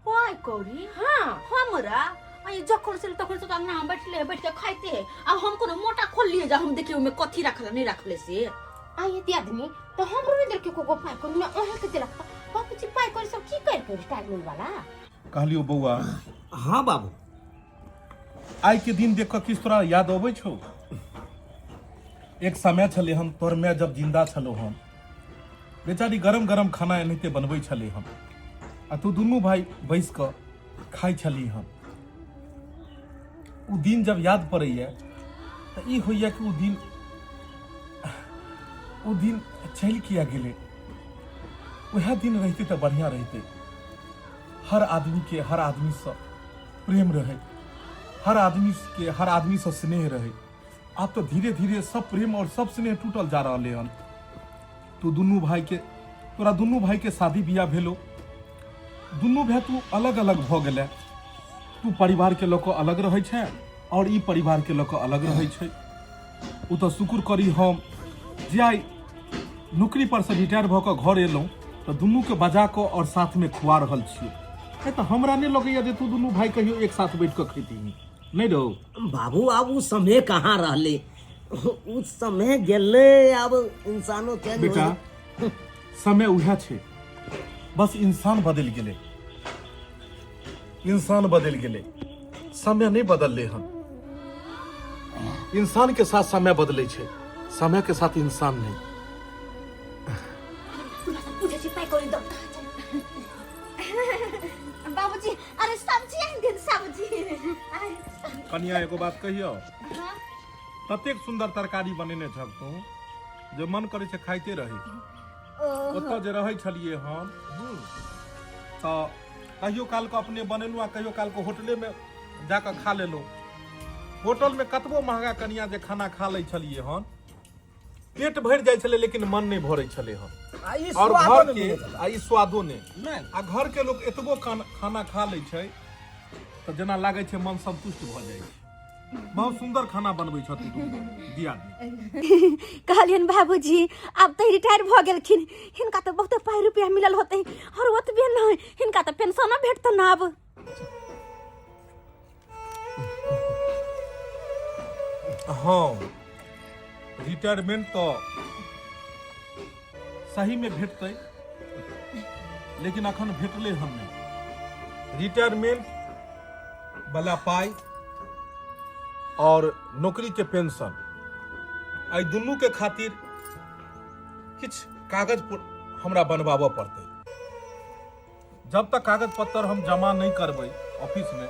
Speaker 1: पाइ कौड़ी?
Speaker 4: हाँ।
Speaker 1: हमरा आई जखन से तखन से अंगना हम बैठले है, बैठ के खाइते है। अब हम कोनो मोटा खोल लिए जा हम देखिए ओमे कथी रखल नहीं रखले से।
Speaker 4: आ ये दियादनी तो हमरो नहीं देलकै कोगो पाइ कौड़ी, ने अहें के देलक। बाबूजी पाइ कौड़ी सब की कर के रिटायरमेंट वाला?
Speaker 5: कहलियो बौआ।
Speaker 6: हाँ बाबू।
Speaker 5: आइ के दिन देख कऽ किछु तोरा याद अबै छौ? एक समय छलै हम तोहर माय जब जिंदा छलौ हम, बेचारी गरम गरम खाना एनाहिते बनबै छलै हम आ तू दुनू भाई बैस कऽ खाइ छली हम। ओ दिन जब याद पड़ैया तऽ ई होइया कि ओ दिन चलि किया गेलै? वएह दिन रहितै तऽ बढ़िआँ रहितै। हर आदमी के हर आदमीसँ प्रेम रहै, हर आदमी के हर आदमीसँ स्नेह रहै। आब तऽ धीरे धीरे सब प्रेम और सब स्नेह टूटल जा रहलै हन। तू दुनू भाई के, तोरा दुनू भाई के शादी बियाह भेलो, दुनू भाई तू अलग अलग भऽ गेलै। तू परिवार के लऽ कऽ अलग रहै छै और ई परिवार के लऽ कऽ अलग रहै छै। ओ तऽ शुक्र करी हम जे आइ नौकरी पर से रिटायर भऽ कऽ घर एलहुँ तऽ दुनूके बजा कऽ और साथमे खुआ रहल छियै। नहि तऽ हमरा नहि लगैया जे तू दुनू भाई कहियो एक साथ बैठ कऽ खैतीही। नहि रौ
Speaker 2: बाबू, आब ओ समय कहाँ रहलै, ओ समय गेलै, आब इंसानो चेंज।
Speaker 5: बेटा, समय उएह छै, बस इंसान बदलि गेलै। इंसान बदलि गेलै, समय नहि बदललै हन। इंसान के साथ समय बदलै छै, समय के साथ इंसान नहि।
Speaker 1: पूछै छी पाइ कौड़ी दऽ बाबूजी। अरे सब्जी आनि देन सब्जी।
Speaker 5: कनिया, एगो बात कहियो? ततेक सुंदर तरकारी बनेने छक तू जे मन करै छै खाइते रही। ओतऽ जे रहै छलियै हम तऽ कहियो काल के अपने बनेलहुँ आ कहियो काल के होटलेमे जाकऽ खा लेलहुँ। होटलमे कतबो महगा कनिया जे खाना खा लै छलियै हन, पेट भरि जाइ छलै लेकिन मन नहि भरै छलै हन।
Speaker 2: आ ई
Speaker 5: और
Speaker 2: स्वादो
Speaker 5: घर
Speaker 2: नहि
Speaker 5: के
Speaker 2: मिलै छलै।
Speaker 5: आ ई स्वादो नहि।
Speaker 2: नहि।
Speaker 5: आ घर के लोक एतबो खाना खा लै छै तऽ जेना लागै छै मन संतुष्ट भऽ जाइ छै। बहुत सुंदर खाना बनबै छथि दुनू दियादनी।
Speaker 1: कहलियनि बाबूजी, आब तऽ रिटायर भऽ गेलखिन, हिनका तऽ बहुते पाइ रुपया मिलल होतै, और ओतबे नहि, हिनका तऽ पेंशनो भेटतनि आब।
Speaker 5: हाँ, रिटायरमेंट तऽ सही में भेटतै, लेकिन अखन भेटलै हन नहि। रिटायरमेंट वाला पाइ और नौकरी के पेंशन, एहि दुनू के खातिर किछु कागज हमरा बनवाबऽ पड़तै। जब तक कागज पत्तर हम जमा नहि करबै ऑफिस में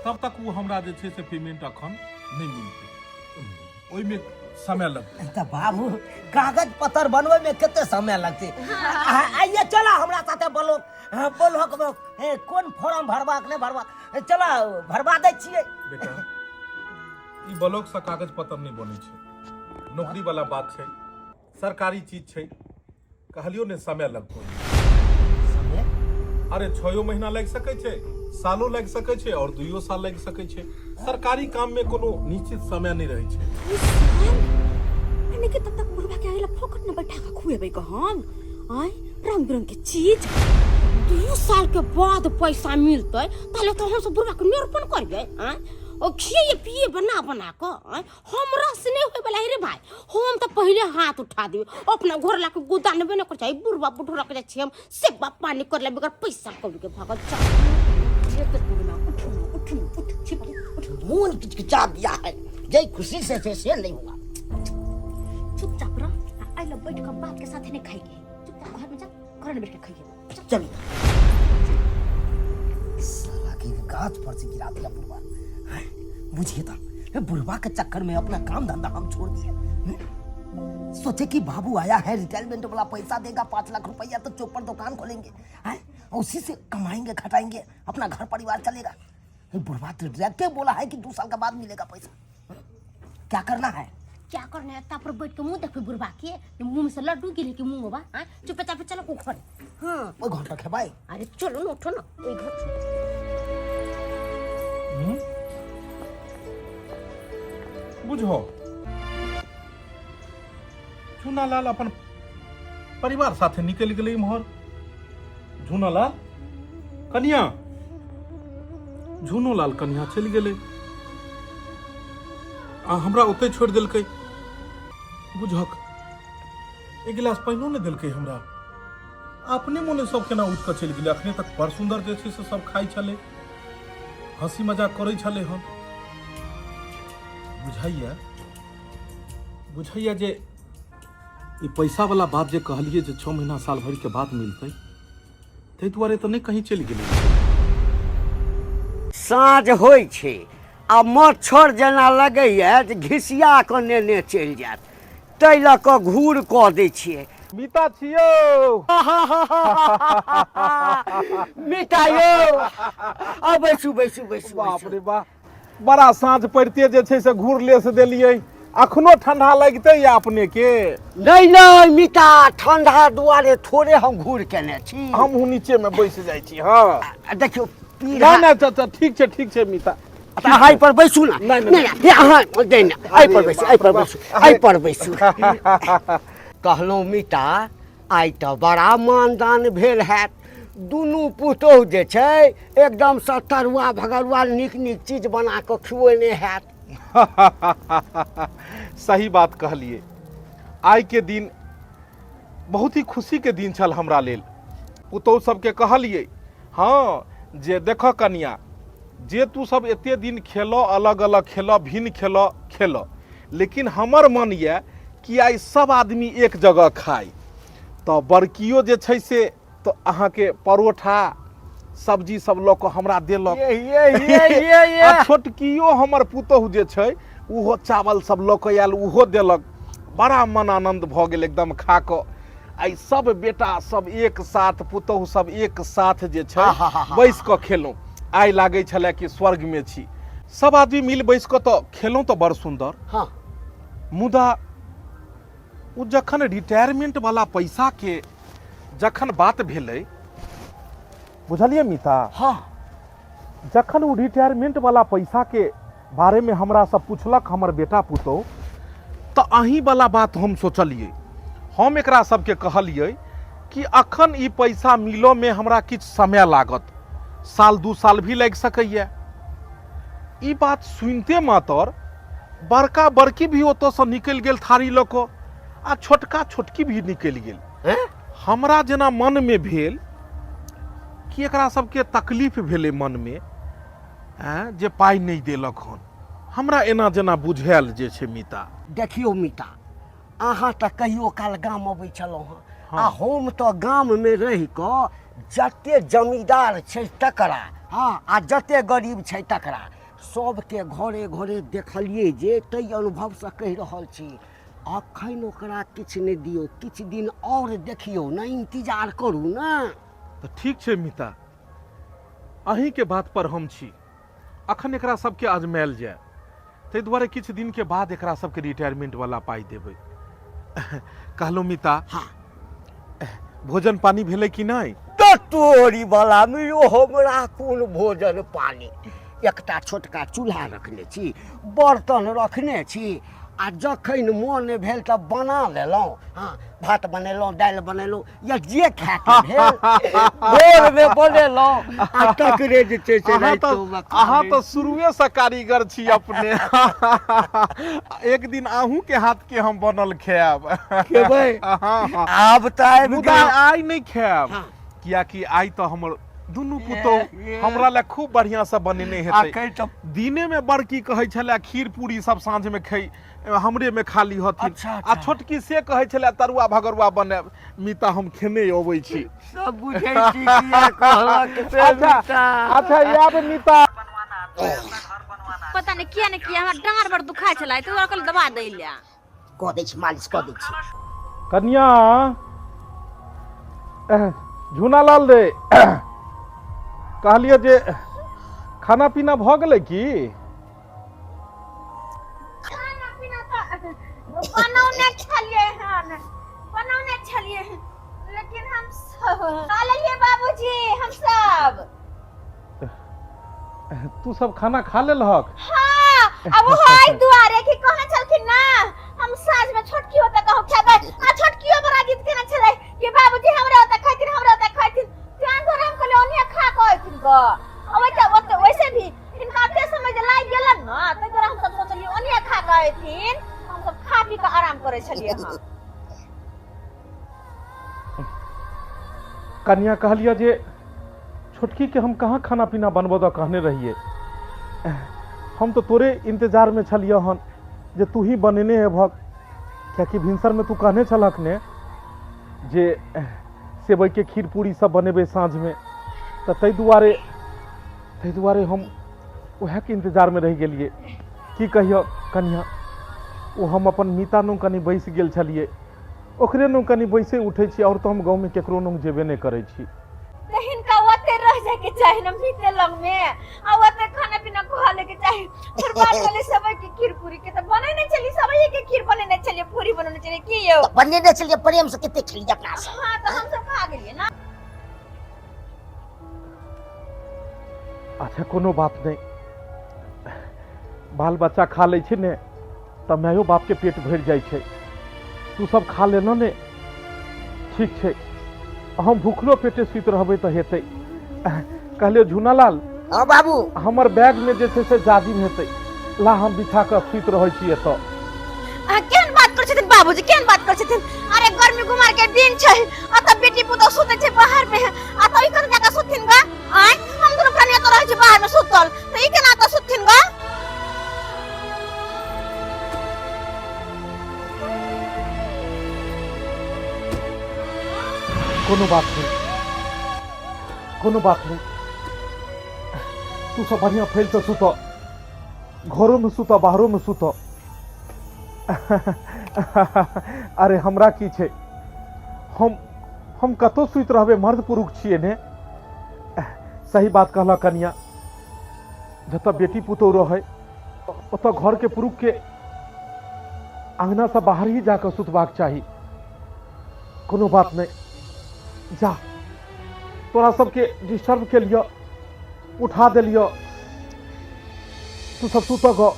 Speaker 5: तब तक ओ हमरा जे छै से पेमेंट अखन नहि मिलतै, ओहिमे समय लगतै।
Speaker 2: तऽ बाबू, कागज पत्तर बनबै में कते समय लगतै? आइए चला हमरा साथे ब्लॉक, हाँ, ब्लॉक में कोन फॉर्म भरबाक नहि भरबाक, चला भरबा दै छियै।
Speaker 5: बेटा, ई ब्लॉक से कागज पत्तर नहि बनै छै, नौकरी वाला बात छै, सरकारी चीज छै, कहलियो ने समय लगतो।
Speaker 2: समय?
Speaker 5: अरे 6 महीना लागि सकै छै, सालो लागि सकै छै और 2 साल लागि सकै छै। सरकारी काम में कोनो निश्चित समय नहीं रहै छै।
Speaker 1: यानी कि तब तक बुढ़वा के आइला फोकट न बैठा के खुएबै के हम आय रंग बिरंग के चीज।
Speaker 4: 2 साल के बाद पैसा मिलतै ताले तो हम सब बुढ़वा के निरूपण करियै आय, ओ खिए पिए बना बना के आय। हमरा से नहीं होय वाला है रे भाई, हम तो पहले हाथ उठा दियो अपना घर ला के गोदा नेबे न कर चाही। बुढ़वा बुढ़वा के जाइ छी हम सेवा पानी करला बगैर पैसा कौड़ी के भागल चल।
Speaker 1: ये तो बुढ़वा उठ ना, उठ ना, उठ, छिप, उठ।
Speaker 3: मोन किचकिचा दिया है, जय खुशी से से, से नहीं हुआ।
Speaker 1: चुपचाप रह, आ आइला बैठ के बाप के साथे नहीं खाएंगे, चुपचाप घर में जा, घर में बैठ के खाइए।
Speaker 3: चल
Speaker 2: साला के गाछ पर से गिरा दिया बुढ़वा। हैं? बुझिए तो ये बुढ़वा के चक्कर में अपना काम धंधा हम छोड़ दिए। सोचे कि बाबू आया है, रिटायरमेंट वाला पैसा देगा 5 लाख रुपया, तो चौक पर दुकान खोलेंगे, हैं? और उसी से कमाएंगे खटाएंगे, अपना घर परिवार चलेगा। ये बुढ़वा तो डायरेक्ट बोला है कि 2 साल के बाद मिलेगा पैसा। क्या करना है?
Speaker 4: क्या करना है? तापर बैठ के मुंह देखबे बुढ़वा के, मुंह में से लड्डू गिरे के मुंह बा। हाँ, चुपे चापे चलो घर।
Speaker 2: हाँ, ओई घर तक है भाई।
Speaker 4: अरे चलो ना, उठो ना, ओई घर।
Speaker 5: बुझो झूनालाल अपन परिवार साथे निकलि गेलै इम्हर। झूनालाल कनिया, झूनोलाल कनिया चलि गेलै आ हमरा ओतै छोड़ि देलकै। बुझक एक गिलास पानिओ नहि देलकै हमरा। अपने मोने सब केना उठि कऽ चलि गेलै। अखने तक बड़ सुन्दर जे छै से सब खाइ छलै, हँसी मजाक करै छलै हन। बुझाइया जे ई पैसा वाला बात जे कहलिए जे 6 महीना साल भरि के बाद मिलतै, ताहि दुआरे तऽ नहि कहीं चलि गेलै।
Speaker 6: साँझ होइ छै आ मच्छर जेना लगैया जे घिसिया कऽ नेने चलि जायत, ताहि लऽ कऽ घूर कऽ दै छियै।
Speaker 5: मीता छियौ।
Speaker 6: मीता यौ, आ बैसू बैसू बैसू।
Speaker 5: बाप रे बा, बड़ा साँझ पड़िते जे छै से घूर लेस देलियै, अखनो ठंडा लगतै या अपने के?
Speaker 6: नहीं नहीं मीता, ठंडा दुआरे थोड़े हम घूर केने छी।
Speaker 5: हमहूँ नीचे में बैस जाइ छी। हाँ।
Speaker 6: आ, देखियौ पीढ़ा।
Speaker 5: नहि नहि, तऽ ठीक छै, ठीक छै मीता।
Speaker 6: तऽ अहाँ एहि पर बैसू ना।
Speaker 5: नहि, नहि,
Speaker 6: नहि, नहि, अहाँ नहि, नहि, एहि पर बैसू, एहि पर बैसू, एहि पर बैसू। कहलहुँ मीता, आइ तऽ बड़ा मानदान भेल हैत। दुनू पुतोहु जे छै एकदम सँ तरुआ भगरुआ नीक नीक चीज बना कऽ खुएने हैत।
Speaker 5: सही बात कहलिए, आइ के दिन बहुत ही खुशी के दिन छल हमरा लेल। पुतोहु सबके कहलिए हाँ जे देख कनिया, जे तू सब एते दिन खेलऽ, अलग अलग खेलऽ, भिन्न खेलऽ खेलऽ, लेकिन हमर मन यऽ कि आइ सब आदमी एक जगह खाइ। तऽ बड़कियो जे छै से तऽ अहाँके परोठा सब्जी सब लऽ कऽ हमरा देलक,
Speaker 6: ये, ये, ये, ये, ये।
Speaker 5: आ छोटकियो हमर पुतोहु जे छै ओहो चावल सब लऽ कऽ आयल, ओहो देलक। बड़ा मन आनन्द भऽ गेल एकदम खा कऽ। आइ सब बेटा सब एक साथ, पुतोहु सब एक साथ जे छै बैस कऽ खेलहुँ। आइ लागै छलै कि स्वर्ग में छी। सब आदमी मिल बैस कऽ तऽ खेलहुँ तऽ बड़ सुन्दर। मुदा ओ जखन रिटायरमेंट वाला पैसा के जखन बात भेलै, बुझलियै मीता?
Speaker 6: हाँ।
Speaker 5: जखन ओ रिटायरमेंट वाला पैसा के बारे में हमरा से पूछलक हमर बेटा पुतोहु, तऽ अहीं वाला बात हम सोचलियै। हम एकरा सबके कहलियै कि अखन ई पैसा मिलऽ में हमरा किछु समय लागत, साल 2 साल भी लागि सकैए। ई बात सुनते मातर बड़का बड़की भी ओतऽसँ निकलि गेल थारी लऽ कऽ, आ छोटका छोटकी भी निकलि गेल।
Speaker 6: हैं?
Speaker 5: हमरा जेना मनमे भेल कि एकरा सबके तकलीफ भेलै मनमे, जे पाइ नहि देलक हन। हमरा एना जेना बुझायल जे छै मीता।
Speaker 6: देखियौ मीता, अहाँ तऽ कहियो काल गाम अबै छलहुँ हँ, आ हम तऽ गाममे रहि कऽ जते जमींदार छै तकरा हँ आ जते गरीब छै तकरा सबके घरे घरे देखलियै जे ताहि अनुभवसँ कहि रहल छी अखन ओकरा किछु नहि दियौ किछु दिन आओर देखियौ ने इंतजार करू ने।
Speaker 5: तऽ ठीक छै मिता, अहीँके बात पर हम छी। अखन एकरा सबके अजमायल जाय, ताहि दुआरे किछु दिनके बाद एकरा सबके रिटायरमेंट वाला पाइ देबै। कहलहुँ मिता,
Speaker 6: हाँ।
Speaker 5: भोजन पानी भेलै कि नहि?
Speaker 6: तऽ तोरी वाला में यो हमरा कोन भोजन पानी, एकटा छोटका चूल्हा रखने छी, बर्तन रखने छी, आ जखन मोन भेल तऽ बना लेलहुँ। हँ, भात बनेलहुँ, दालि बनेलहुँ, या जे खायके भेल भोरमे बनेलहुँ आ तकरे जे छै से
Speaker 5: अहाँ तऽ
Speaker 6: रातिओमे खा
Speaker 5: अहाँ
Speaker 6: लै
Speaker 5: तऽ
Speaker 6: छी।
Speaker 5: शुरुएसँ कारीगर छी अपने। एक दिन अहूँके हाथके हम बनल खायब।
Speaker 6: खेबै?
Speaker 5: हँ हँ।
Speaker 6: आब तऽ आबि
Speaker 5: मुदा
Speaker 6: गेल।
Speaker 5: आइ नहि खायब,
Speaker 6: हँ।
Speaker 5: कियाकि आइ तऽ हमर दुनू पुतोहु हमरा लए खूब बढ़िआँसँ बनेने हेतै।
Speaker 6: अखन तऽ
Speaker 5: दिनेमे बड़की कहै छलै खीर पूरी सब साँझमे खै हमरेमे खा ली हथिन।
Speaker 6: अच्छा,
Speaker 5: आ
Speaker 6: अच्छा।
Speaker 5: छोटकी से कहै छलै तरुआ भगरुआ बनायब। मीता, हम खेने अबै छी।
Speaker 6: सब बुझै छी किया कहलक से।
Speaker 5: अच्छा
Speaker 6: मीता।
Speaker 5: अच्छा, आयब मीता।
Speaker 1: पता नहीं किया ने किया हमरा डाँड़ बड़ दुखाइ छलै, तऽ ओकरा कहलियै दबा दै लए।
Speaker 3: कऽ दै छी, मालिश कऽ दै छी।
Speaker 5: कन्या, झूनालाल रे, कहलियै जे खाना पीना भऽ गेलै की?
Speaker 1: खाना पीना तऽ बनौने छलियै हन, बनौने छलियै हन, लेकिन हम सब खा लेलियै बाबूजी, हम सब।
Speaker 5: तू सब खाना खा लेलहक?
Speaker 1: हाँ, अब वो एहि दुआरे कि कहने छलखिन ना हम साँझ में छोटकी ओतऽ कहू खेबै, आ छोटकियो बड़ा जिद केने छलै कि बाबूजी हमरा ओतऽ खैथिन, हमरा ओतऽ खैथिन, तें दुआरे हम कहलियै ओन्हिये खा कऽ अयथिन गऽ। आ ओतऽ ओतऽ वैसे भी हिनका ओते समय जे लागि गेलन ने, ताहि दुआरे हम सब सोचलियै ओन्हिये खा कऽ अयथिन। हम सब खा पी कऽ आराम करै छलियै हँ।
Speaker 5: कनिया, कहलियै जे छोटकी के हम कहाँ खाना पीना बनबऽ दऽ कहने रहियै। हम तऽ तोरे इंतजारमे छलियै हन जे तू ही बनेने हेबहक, कियाकि भिनसरमे तू कहने छलहक ने जे सेवइके खीर पूरी सब बनेबै साँझमे, तऽ ताहि दुआरे हम उएहके इंतजारमे रहि गेलियै। की कहियौ कनिया, ओ हम अपन मीता नु कनि बैसि गेल छलियै, ओकरे नु कनि बैसे उठै छी, आओर तऽ हम गाँवमे केकरो नु जेबे नहि करै छी।
Speaker 1: तऽ हिनका ओते रह जायके चाही ने मीते लग में, आ ओते खाना पीना खुआ लेके चाही। फिर बात भेलै सबई के खीर पूरी के, तऽ बनेने छली, सबई के खीर बनेने छलियै, पूरी बनेने छलियै की यौ?
Speaker 3: तऽ बनेने छलियै प्रेम से, कते खेलियै अपना सब।
Speaker 1: हाँ, तऽ हम सब खा गेलियै ने।
Speaker 5: अच्छा, कोनो बात नहि, बाल बच्चा खा लै छै ने तऽ मायो बापके पेट भरि जाइ छै। तू सब खा लेलह ने, ठीक छै, हम भूखलो पेटे सुति रहबै तऽ हेतै। कहलियौ झूनालाल।
Speaker 3: हाँ बाबू।
Speaker 5: हमर बैगमे जे छै से जाजिम हेतै, ला हम बिछा कऽ सुति रहै छी एतऽ।
Speaker 1: अहाँ केहन बात करै छथिन बाबूजी, केहन बात करै छथिन? अरे गर्मी गुमार के दिन छै, अतऽ बेटी पुतोह सुतै छै बाहर में, आ तऽ ई कतऽ जाकऽ सुतथिन गा? आँय, हम दुनू प्राणी एतऽ रहै छी बाहर में सुतल, तऽ ई केना एतऽ सुतथिन गा?
Speaker 5: कोनो बात नहीं, कोनो बात नहीं, तू सब बढ़िया फैल से सुत, घरों में सुत, बाहरों में सुत। अरे हमरा की छै, हम कतौ सुति रहबै, मर्द पुरुष छियै ने। सही बात कहलक कनिया, जतऽ बेटी पुतोह रहै ओतऽ घर के पुरुष के अंगना से बाहर ही जाकर सुतबाक चाही। कोनो बात नहीं, जा, तोरा सबके डिस्टर्ब के लिअ उठा देलियौ, तू सब सुत गो।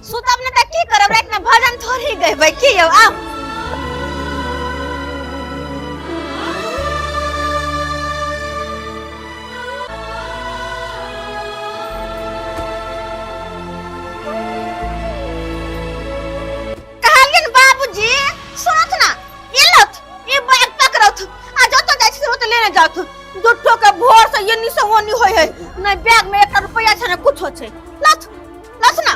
Speaker 1: सुतब ने तऽ की करब, राति में भजन थोड़ी गेबै की यौ? आउ। कहलियन बाबूजी, सुनत ना, ये लथ, ये बैग पकड़त आ जतऽ जाइ छी ओतऽ लेने जात। दुट्ठो के भोर से एनी से ओनी होय है, नहीं बैग में एकटा रुपया छै ने कुछो छै। लथ लथ ना।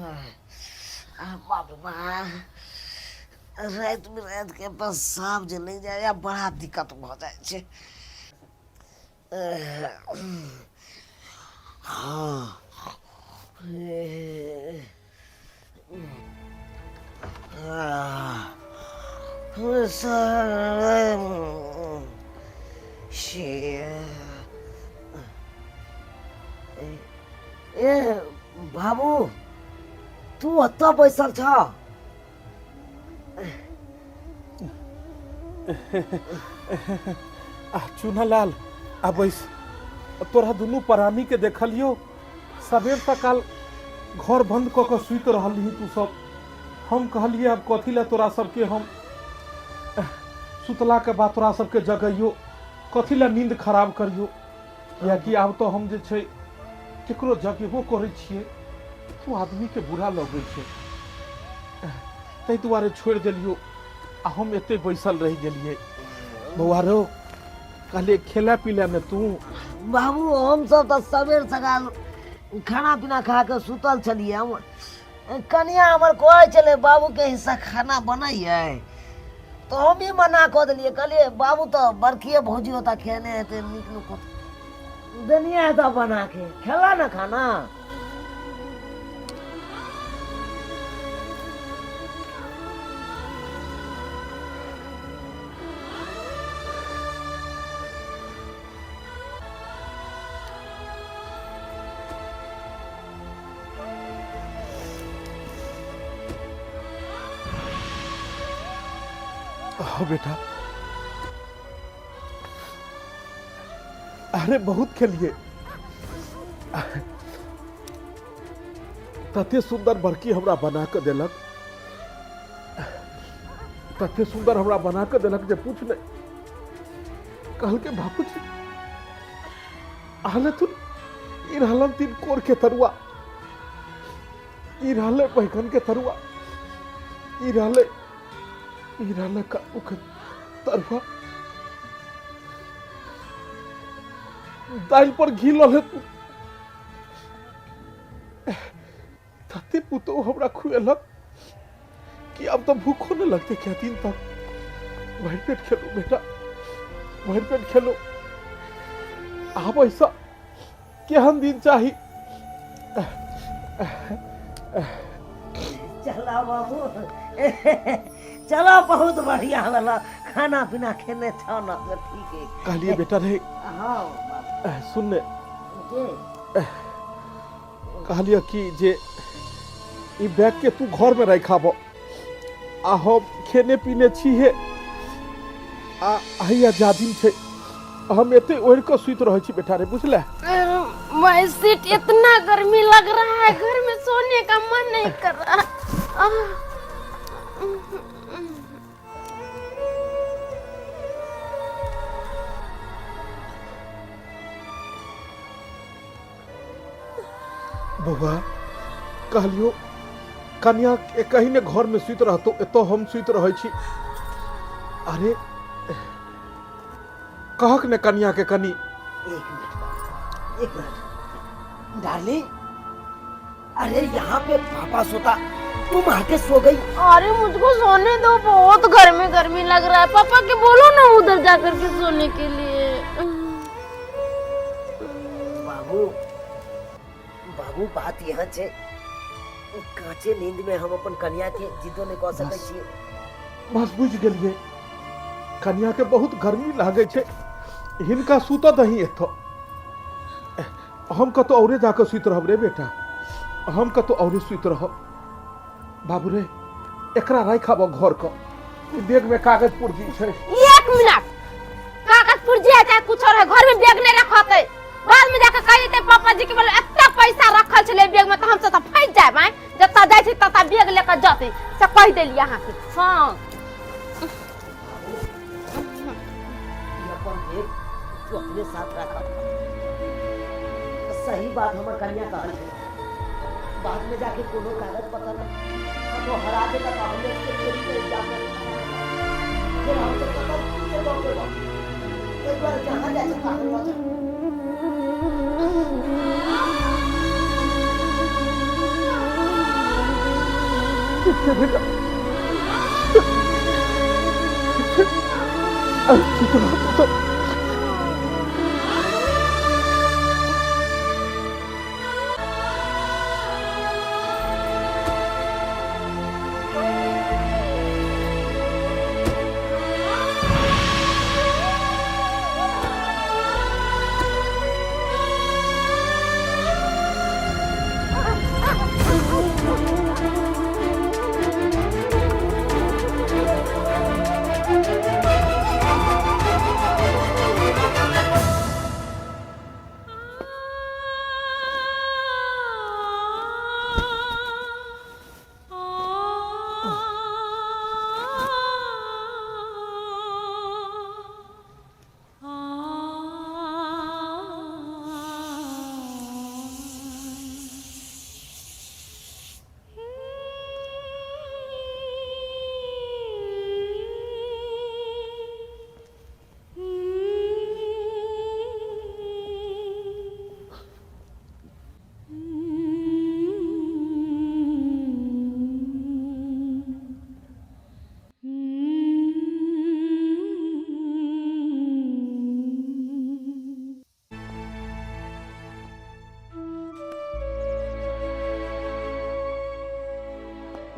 Speaker 2: बाप रे बा, राति बिरातिके पेशाब जे लागि जाइए बड़ा दिक्कत भऽ जाइ छै। हँ, ए बाबू, तू ओतऽ बैसल छ?
Speaker 5: आ चुनालाल, आ बैस। तोरा दुनू प्राणी के देखलियो सबेर सकाल घर बंद कऽ के सुति रहलही तू सब। हम कहलिए आब कथी लए तोरा सबके हम सुतला के बाद तोरा सबके जगैयो, कथी लए नींद खराब करियो, कियाकि आब तऽ हम जे छै केकरो जगेबो करै छियै तो आदमीके बुरा लगै छै, ताहि दुआरे छोड़ि देलियो आ हम एते बैसल रहि गेलियै। बौआ रौ, कहलियै खेला पीला ने तू?
Speaker 2: बाबू, हमसब तऽ सबेर सकाल खाना पीना खा कऽ सुतल छलियै। हम कनिया हमर कहै छलै बाबूके हिस्सा खाना बनैयै, तऽ हम भी मना कऽ देलियै। कहलियै बाबू तऽ बड़किए भौजी ओतऽ खेने हेतै, नीक नुक देनिए हेतऽ बना के खेला ने खाना।
Speaker 5: हाँ बेटा, अरे बहुत खेलिए, तते सुंदर बड़की हमरा बना के देलक, तते सुंदर हमरा बना के देलक जे पूछ नहीं। कहलके बापूजी आहले तुन ई रहलन तीन कोर के तरुआ, ई रहले बैगन के तरुआ, ई रहले कद्दू के तरुआ, दालि पर घी लऽ ले तू। तते पुतोह हमरा खुएलक कि अब तो भूखो न लगते क्या दिन तक। भरि पेट खेलो बेटा, भरि पेट खेलो। आब ऐसा केहन दिन चाही।
Speaker 2: चला बाबू चला, बहुत बढ़िया वाला खाना पीना खेने छौ न, तो ठीक है।
Speaker 5: कहलिए बेटा रे।
Speaker 2: हाँ बाबू।
Speaker 5: सुन ने।
Speaker 2: के?
Speaker 5: कहलिए कि जे ई बैग के तू घर में रखाब, आ हम खेने पीने छी हे, आ हैया जाजिम छै, हम एते ओढ़ि कऽ सुति रहै छी बेटा रे, बुझले?
Speaker 4: मैं सीट इतना गर्मी लग रहा है, घर में सोने का मन नहीं कर रहा। आह।
Speaker 5: बौआ कहलियो कनिया के कहीं ने घर में सुति रहतो, एतो हम सुति रहै छी। अरे कहक ने कनिया के कनी।
Speaker 2: एक मिनट, एक मिनट डार्लिंग, अरे यहाँ पे पापा सोता, तुम आके सो गई।
Speaker 4: अरे मुझको सोने दो, बहुत गर्मी गर्मी लग रहा है। पापा के बोलो ना उधर जाकर के सोने के लिए।
Speaker 2: बाबू बाबू, बात यहाँ छे, कांचे नींद में हम अपन कन्या के जिद्दो नहीं कह सकै छियै।
Speaker 5: बस बुझ गेलियै, कन्या के बहुत गर्मी लागै छै, हिनका सुतऽ दही एतऽ, हम कतौ औरे जाके सुति रहब रे बेटा, हम कतौ औरे सुति रहब। बाबू रे, एकरा राखि आबऽ घर क, ई बैग में कागज पुर्जी छै।
Speaker 4: एक मिनट, कागज पुर्जी है चाहे कुछ और है, घर में बैग नहीं रखते, बाद में जाके कह देते पापा जी के बोले एतना पैसा रखल छले बैग में, तो हम सब तो फंस जाए आए, जतऽ जाइ छी ततऽ बैग लेकर जते, से कह देलियै अहाँके। हाँ
Speaker 2: ई अपन बैग तू अपने साथ रख। सही बात हमर कन्या कहल छै, बाद में जाके कोनो कागज पत्र कतौ हरा देता तऽ हम के चोरी के इल्जाम में फिर हम सब कतौ के दऽ देबऽ। ताहि दुआरे जहाँ जाइ छै तहाँ लऽ जा।
Speaker 5: ठीक छै बेटा, ठीक छै। ठीक रह पुतहु।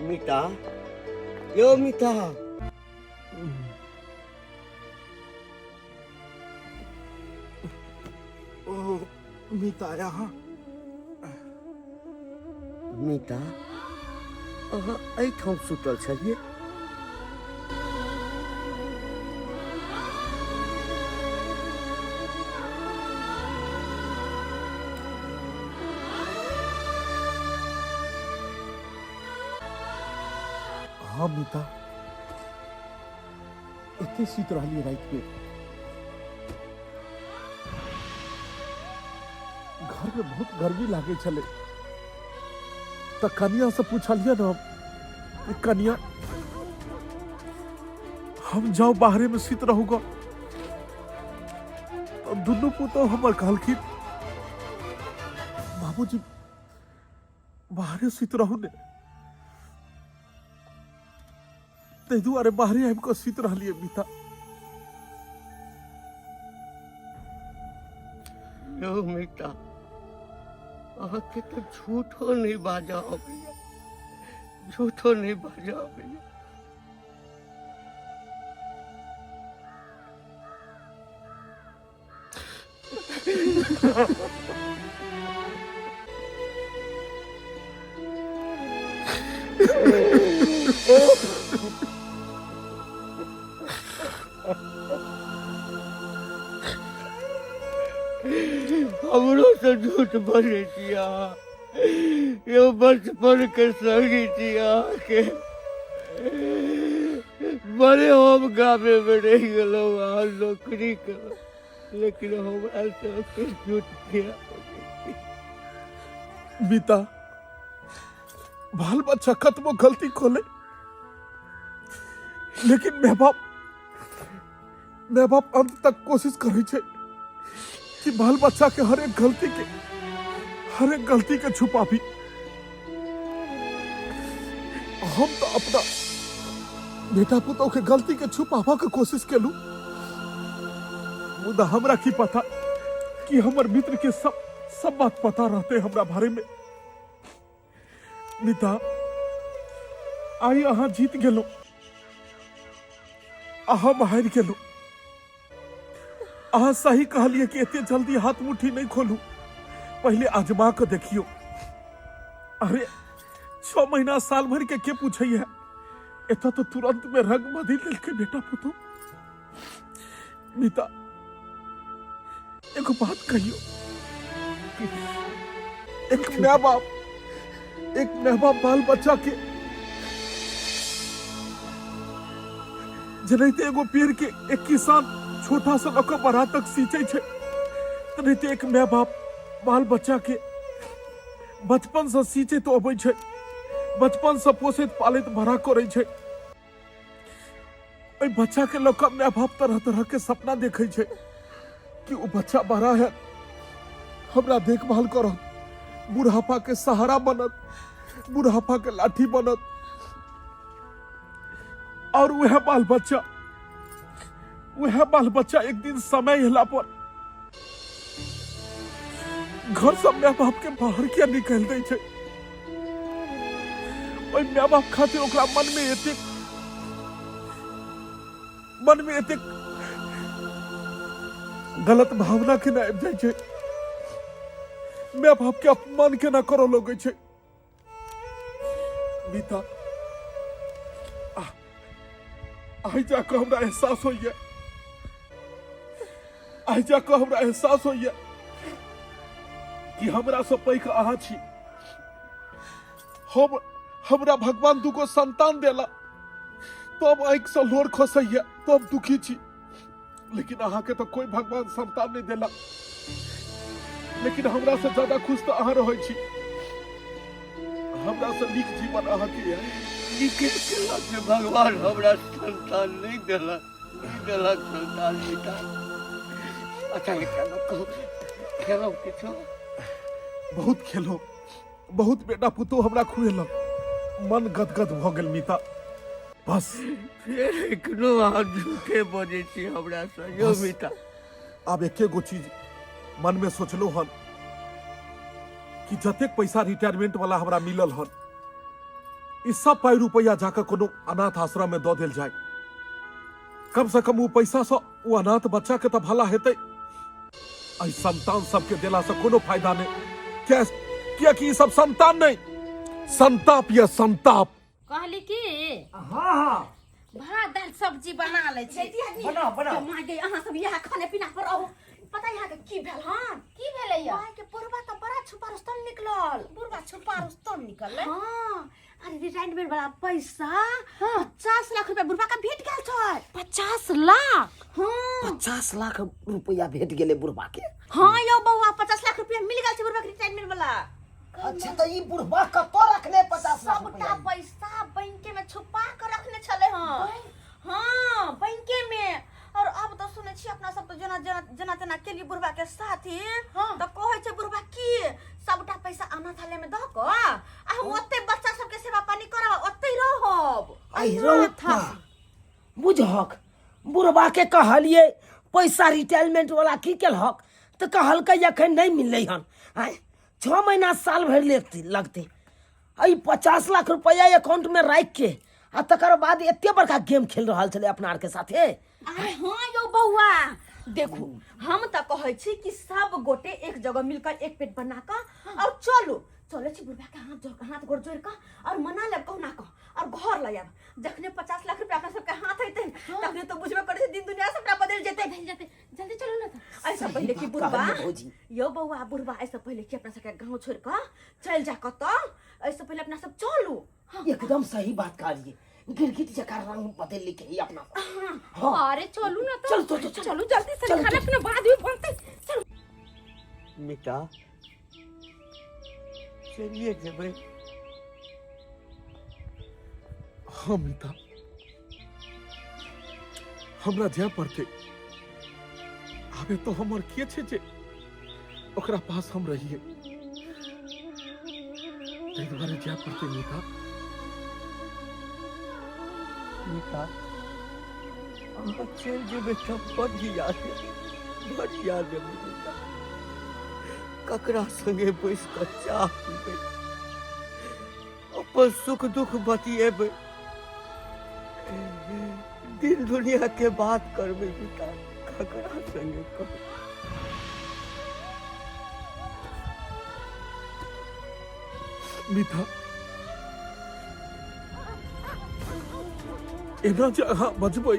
Speaker 6: मिता, यो मिता।
Speaker 5: ओ मिता यहाँ।
Speaker 6: मिता, अहाँ एहिठाम सुतल छलियै?
Speaker 5: हाँ मिता, एते सुति रहलियै रातिमे। घरमे बहुत गर्मी लागै छलै तऽ कनिया से पूछलियै ने हम कि कनिया हम जाउ बाहरे में सुति रहू गो, तऽ दुनू पुतोह हमर कहलखिन बाबूजी बाहरे सुति रहू ने, ताहि दुआरे बाहरे आबि कऽ सुति रहलियै मिता।
Speaker 6: यौ मिता, अहाँके तऽ झूठो नहि बाजऽ अबैया, झूठो नहि बाजऽ अबैया। हमरो से झूठ बजै छी अहाँ यौ, बचपन के संगी छी अहाँके। बड़े हम गामे में रहि गेलहुँ, अहाँ नौकरी केलहुँ, लेकिन हमरा सबके झूठ किया बजै छी?
Speaker 5: मिता, बाल बच्चा कतबो गलती खोले लेकिन माय बाप अंत तक कोशिश करै छै कि बाल बच्चा के हर एक गलती के, हर एक गलती के छुपाबी। हम तो अपना बेटा पुतोह के गलती के छुपाबा के कोशिश केलू, मुदा हमरा की पता कि हमर मित्र के सब सब बात पता रहते हमरा बारे में। मिता, आइ अहाँ जीत गेलहुँ आ हम हारि गेलहुँ। अहाँ सही कहलियै कि एते जल्दी हाथ मुट्ठी नहीं खोलू, पहले आजमा के देखियो। अरे 6 महीना साल भर के के पूछैया, एतऽ तो तुरंत में रंग बदलि देलकै बेटा पुतोह। मिता, एगो बात कहियो, एक माय बाप बाल बच्चा के जेनाहिते एगो पेड़ के एक किसान छोटा सा लऽ कऽ बड़ा तक सींचै छै, तेनाहिते एक माय बाप बाल बच्चा के बचपन से सींचैत अबै छै, बचपन से पोसैत पालैत बड़ा करै छै। ओहि बच्चा के लऽ कऽ माय बाप तरह तरह के सपना देखै छै कि ओ बच्चा बड़ा है, हमरा देखभाल करत, बुढ़ापा के सहारा बनत, बुढ़ापा के लाठी बनत। और वह बाल बच्चा, वह बाल बच्चा एक दिन समय एला पर घर से माय बाप के बाहर किया निकालि दै छै। ओहि माय बाप खातिर ओकरा मन में एतेक, मन में एतेक गलत भावना केना आबि जाइ छै, माय बाप के अपमान केना करऽ लगै छै। मीता, आइ जाकऽ हमरा एहसास होइए, आइ जाकऽ हमरा एहसास होइए कि हमरा से पैघ अहाँ छी। हम हमरा भगवान दूगो संतान देला तब आँखि से लोर खसैया, तब दुखी छी, लेकिन अहाँके तो कोई भगवान संतान नहीं देला, लेकिन हमरा से ज्यादा खुश तो अहाँ रहै छी। हमरा से नीक जीवन अहाँके यऽ।
Speaker 6: नीके केलक जे भगवान हमरा संतान नहीं देलक, नहीं देलक संतान बेटा। अच्छा एकटा गप कहू, खेलहुँ किछु?
Speaker 5: बहुत खेलहुँ, बहुत बेटा पुतोह हमरा खुएलक, मन गदगद भऽ गेल मीता। बस
Speaker 6: फेर एखनो अहाँ झूठे बजै छी हमरा सँ यौ
Speaker 5: बस।
Speaker 6: मीता।
Speaker 5: आब एके गो चीज मन में सोचलहुँ हन कि जतेक पैसा रिटायरमेंट वाला हमरा मिलल हन, ई सब पाई रुपया जाकर कोनो अनाथ आश्रम में दऽ देल जाय। कम से कम वो पैसा से वो अनाथ बच्चा के तऽ भला हेतै। एहि संतान सबके देला से कोनो फायदा नहीं, कियाकि ई सब संतान नहीं, संताप या संताप।
Speaker 4: कहली की
Speaker 2: हाँ हाँ
Speaker 4: भात दाल सब्जी बना लै छी।
Speaker 2: बनाओ, बनाओ।
Speaker 1: माय गे, अहाँ सब इएह खाने पीना पर रहू। पता यहाँ के की भेल हन?
Speaker 4: की भेलै या?
Speaker 1: माय के बुढ़बा तऽ बड़ा छुपा रुस्तम निकलल।
Speaker 4: बुढ़बा छुपा रुस्तम निकललै?
Speaker 1: हाँ, अरे रिटायरमेंट वाला पैसा 50 लाख रुपया बुढ़बा के भेट गेल छै।
Speaker 4: 50 लाख?
Speaker 1: हाँ।
Speaker 2: 50 लाख रुपया भेट गेलै बुढ़बा के।
Speaker 1: हाँ यौ बौआ, 50 लाख रुपया मिल गेल छै बुढ़बा के रिटायरमेंट वाला।
Speaker 2: अच्छा तो ई बुढ़बा कतौ रखने 50 लाख
Speaker 1: सबटा
Speaker 2: रुपया?
Speaker 1: पैसा बैंके में छुपा के रखने छले हँ। हाँ, बैंके में। और अब तो सुनै छी अपना सब तो जेना जेना जेना तेना केलिए बुढ़बा के साथी,
Speaker 4: हाँ।
Speaker 1: तो कहै छै बुढ़बा की सबटा पैसा अनाथालय में दऽ कऽ आ हम ओते बच्चा सबके सेवा पानी करब, ओते रहब।
Speaker 2: आई रौता बुझहक, बुढ़बा के कहलिए पैसा रिटायरमेंट वाला की केलहक, तो कहलकै अखन नहीं मिललै हन। आँय, 6 महीना साल भरि लगतै। एहि 50 लाख रुपया अकाउंट में राखि के आ तकर बाद एते बड़का गेम खेल रहल छलै अपना आरके साथे।
Speaker 1: अरे हाँ यौ बौआ, देखू हम तऽ कहै छी कि सब गोटे एक जगह मिलकर एक पेट बना कऽ और चलू, चलै छी बुढ़बा के हाथ जोड़, हाथ गोड़ जोड़ कऽ और मना लेब कहुना कऽ और घर लऽ आयब। जखने 50 लाख रुपया अपना सबके हाथ अयतै तखने तो बुझबे करै छै दिन दुनिया सबटा बदलि जेतै।
Speaker 4: बदलि जेतै। जल्दी चलू ना तऽ।
Speaker 1: एहिसँ पहिले कि
Speaker 2: बात
Speaker 1: बुढ़बा
Speaker 2: कहलियै भौजी।
Speaker 1: यौ बौआ, बुढ़बा एहिसँ पहिले कि अपना सबके गाँव छोड़ि कऽ चलि जा कतऽ, एहिसँ पहिले अपना सब चलू।
Speaker 2: हाँ। एकदम सही बात कहलियै, गिरगिट जकाँ रंग बदलि लेके ही अपना सब। हाँ।
Speaker 4: अरे चलू ना तऽ।
Speaker 2: चलू, चलू, चलू।
Speaker 4: चलू जल्दी से,
Speaker 2: चलू,
Speaker 4: खाना
Speaker 2: चलू।
Speaker 4: पीना बाद में बनतै। चलू।
Speaker 6: मिता, चलिए जेबै।
Speaker 5: हाँ मिता, हमरा जाय पड़तै। आबे तो हमर के छै जे ओकरा पास हम रहिए, ताहि दुआरे जाय पड़तै मिता।
Speaker 6: मिता, अहाँ चलि जेबै तऽ बड़ याद एतै, बड़ याद एबै मिता। ककरा संगे बैस कऽ चाह पीबै, अपन सुख दुख बतिएबै, दिन दुनिया के बात करबै मिता, ककरा संगे कहबै?
Speaker 5: मिता, एना जे अहाँ बजबै,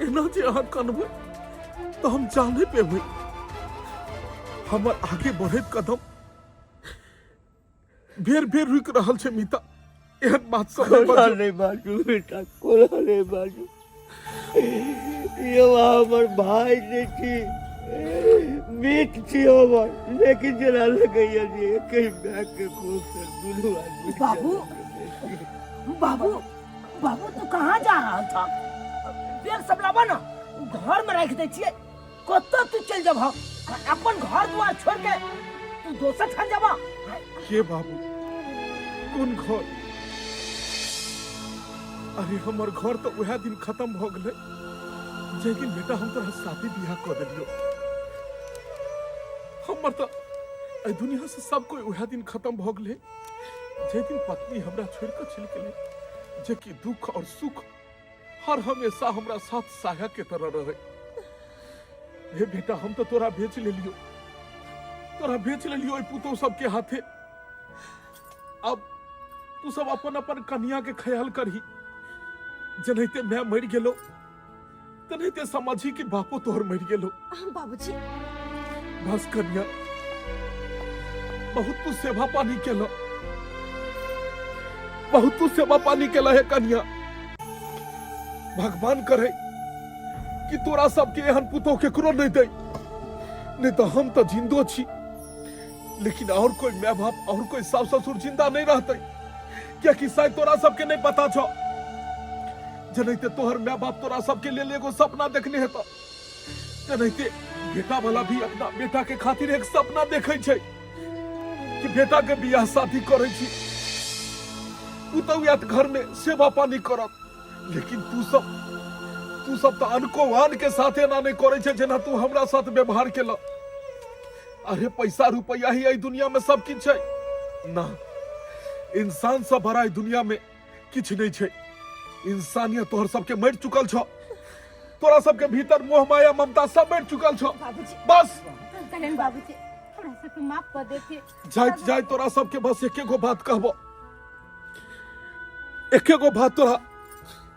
Speaker 5: एना जे अहाँ कनबै तऽ हम जा नहि पेबै। हमर आगे बढ़ैत कदम बेर बेर रुकि रहल छै मिता। एहन बात सब नहि
Speaker 6: कोना
Speaker 5: बाजू।
Speaker 6: नहि बाजू बेटा, कोना नहि बाजू। यौ हमर भाय नहि छी, मीत छी हमर, लेकिन जेना लगैया जे एकहि माय के कोख से दुनू आदमी
Speaker 2: बाबू, बाबू, बाबू तू कहाँ जा रहल छ? बैग सब लाबऽ ना, घर में राखि दै छियै। कतऽ तू चलि जेबह? अपन घर दुआर छोड़ के तू दोसर ठाम जेबह?
Speaker 5: के बाबू, कोन घर? अरे हमर घर तऽ उएह दिन खत्म भऽ गेलै जाहि दिन बेटा हम तोरा शादी बियाह कऽ देलियौ। हमर तऽ एहि दुनिया से सब कोई उएह दिन खत्म भऽ गेलै जाहि दिन पत्नी हमरा छोड़ि कऽ चलि गेलै, जे कि दुख और सुख हर हमेशा हमरा साथ साया के तरह रहे। हे बेटा, हम तो तोरा बेच लेलियो, तोरा बेच लेलियो ओहि पुतोह सबके हाथे। अब तू सब अपन अपन कन्या के ख्याल करही। जेनाहिते मैं मरि गेलो तेनाहिते समझी कि बापो तोहर मरि गेलो।
Speaker 1: बाबूजी।
Speaker 5: बस कन्या, बहुत तू सेवा पानी केलो, बहुत तू सेवा पानी केला है कन्या। भगवान करे कि तोरा सबके एहन पुतोह केकरो नहीं दे, नहीं तो हम तो जिंदो छी, लेकिन और कोई माय बाप और कोई सास ससुर जिंदा नहीं रहते, क्योंकि शायद तोरा सबके नहीं पता छो। जेनाहिते तोहर माय बाप तोरा सबके लेल एगो सपना देखने हेतौ, तेनाहिते बेटा वाला भी अपना बेटा के खातिर एक सपना देखे छै कि बेटा के बियाह शादी करे छी, पुतहु आयत घर में सेवा पानी करत। लेकिन तू सब तो अनको आन के साथ एना नहीं करे छै जेना तू हमरा साथ व्यवहार केला। अरे पैसा रुपया ही एहि दुनिया में सब किछु छै ना, इंसान सब बड़ा एहि दुनिया में किछु नहीं छै। इंसानियत तोहर सबके मरि चुकल छौ, तोरा सबके भीतर मोह माया ममता सब मरि चुकल छौ।
Speaker 4: बाबूजी।
Speaker 5: बस।
Speaker 4: कल्याण बाबूजी, हमरा सबके माफ कर देते।
Speaker 5: जाय जाय, तोरा सबके बस एके गो बात कहबो, एके गो बात तोरा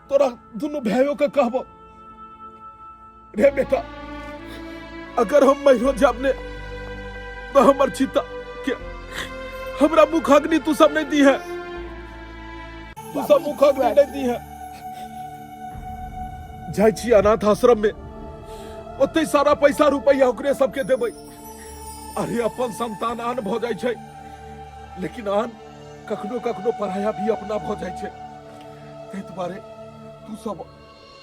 Speaker 5: तोरा दुनू भाइयों के कहबो रे बेटा, अगर हम मरियो जाब ने तो हमर चिता के हमरा मुखाग्नि तू सब नहीं दी है, तू सब मुखाग्नि नहीं दी है। जाइ छी अनाथ आश्रम में, ओते सारा पैसा रुपया ओकरे सबके देबै। अरे अपन संतान आन भऽ जाइ छै, लेकिन आन कखनो कखनो पराया भी अपना भऽ जाइ छै। ताहि दुआरे तू सब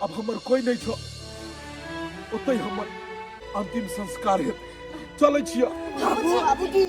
Speaker 5: अब हमर कोई नहीं छो, ओतै हमर अंतिम संस्कार हेतै। चलै छियै।
Speaker 3: बाबूजी।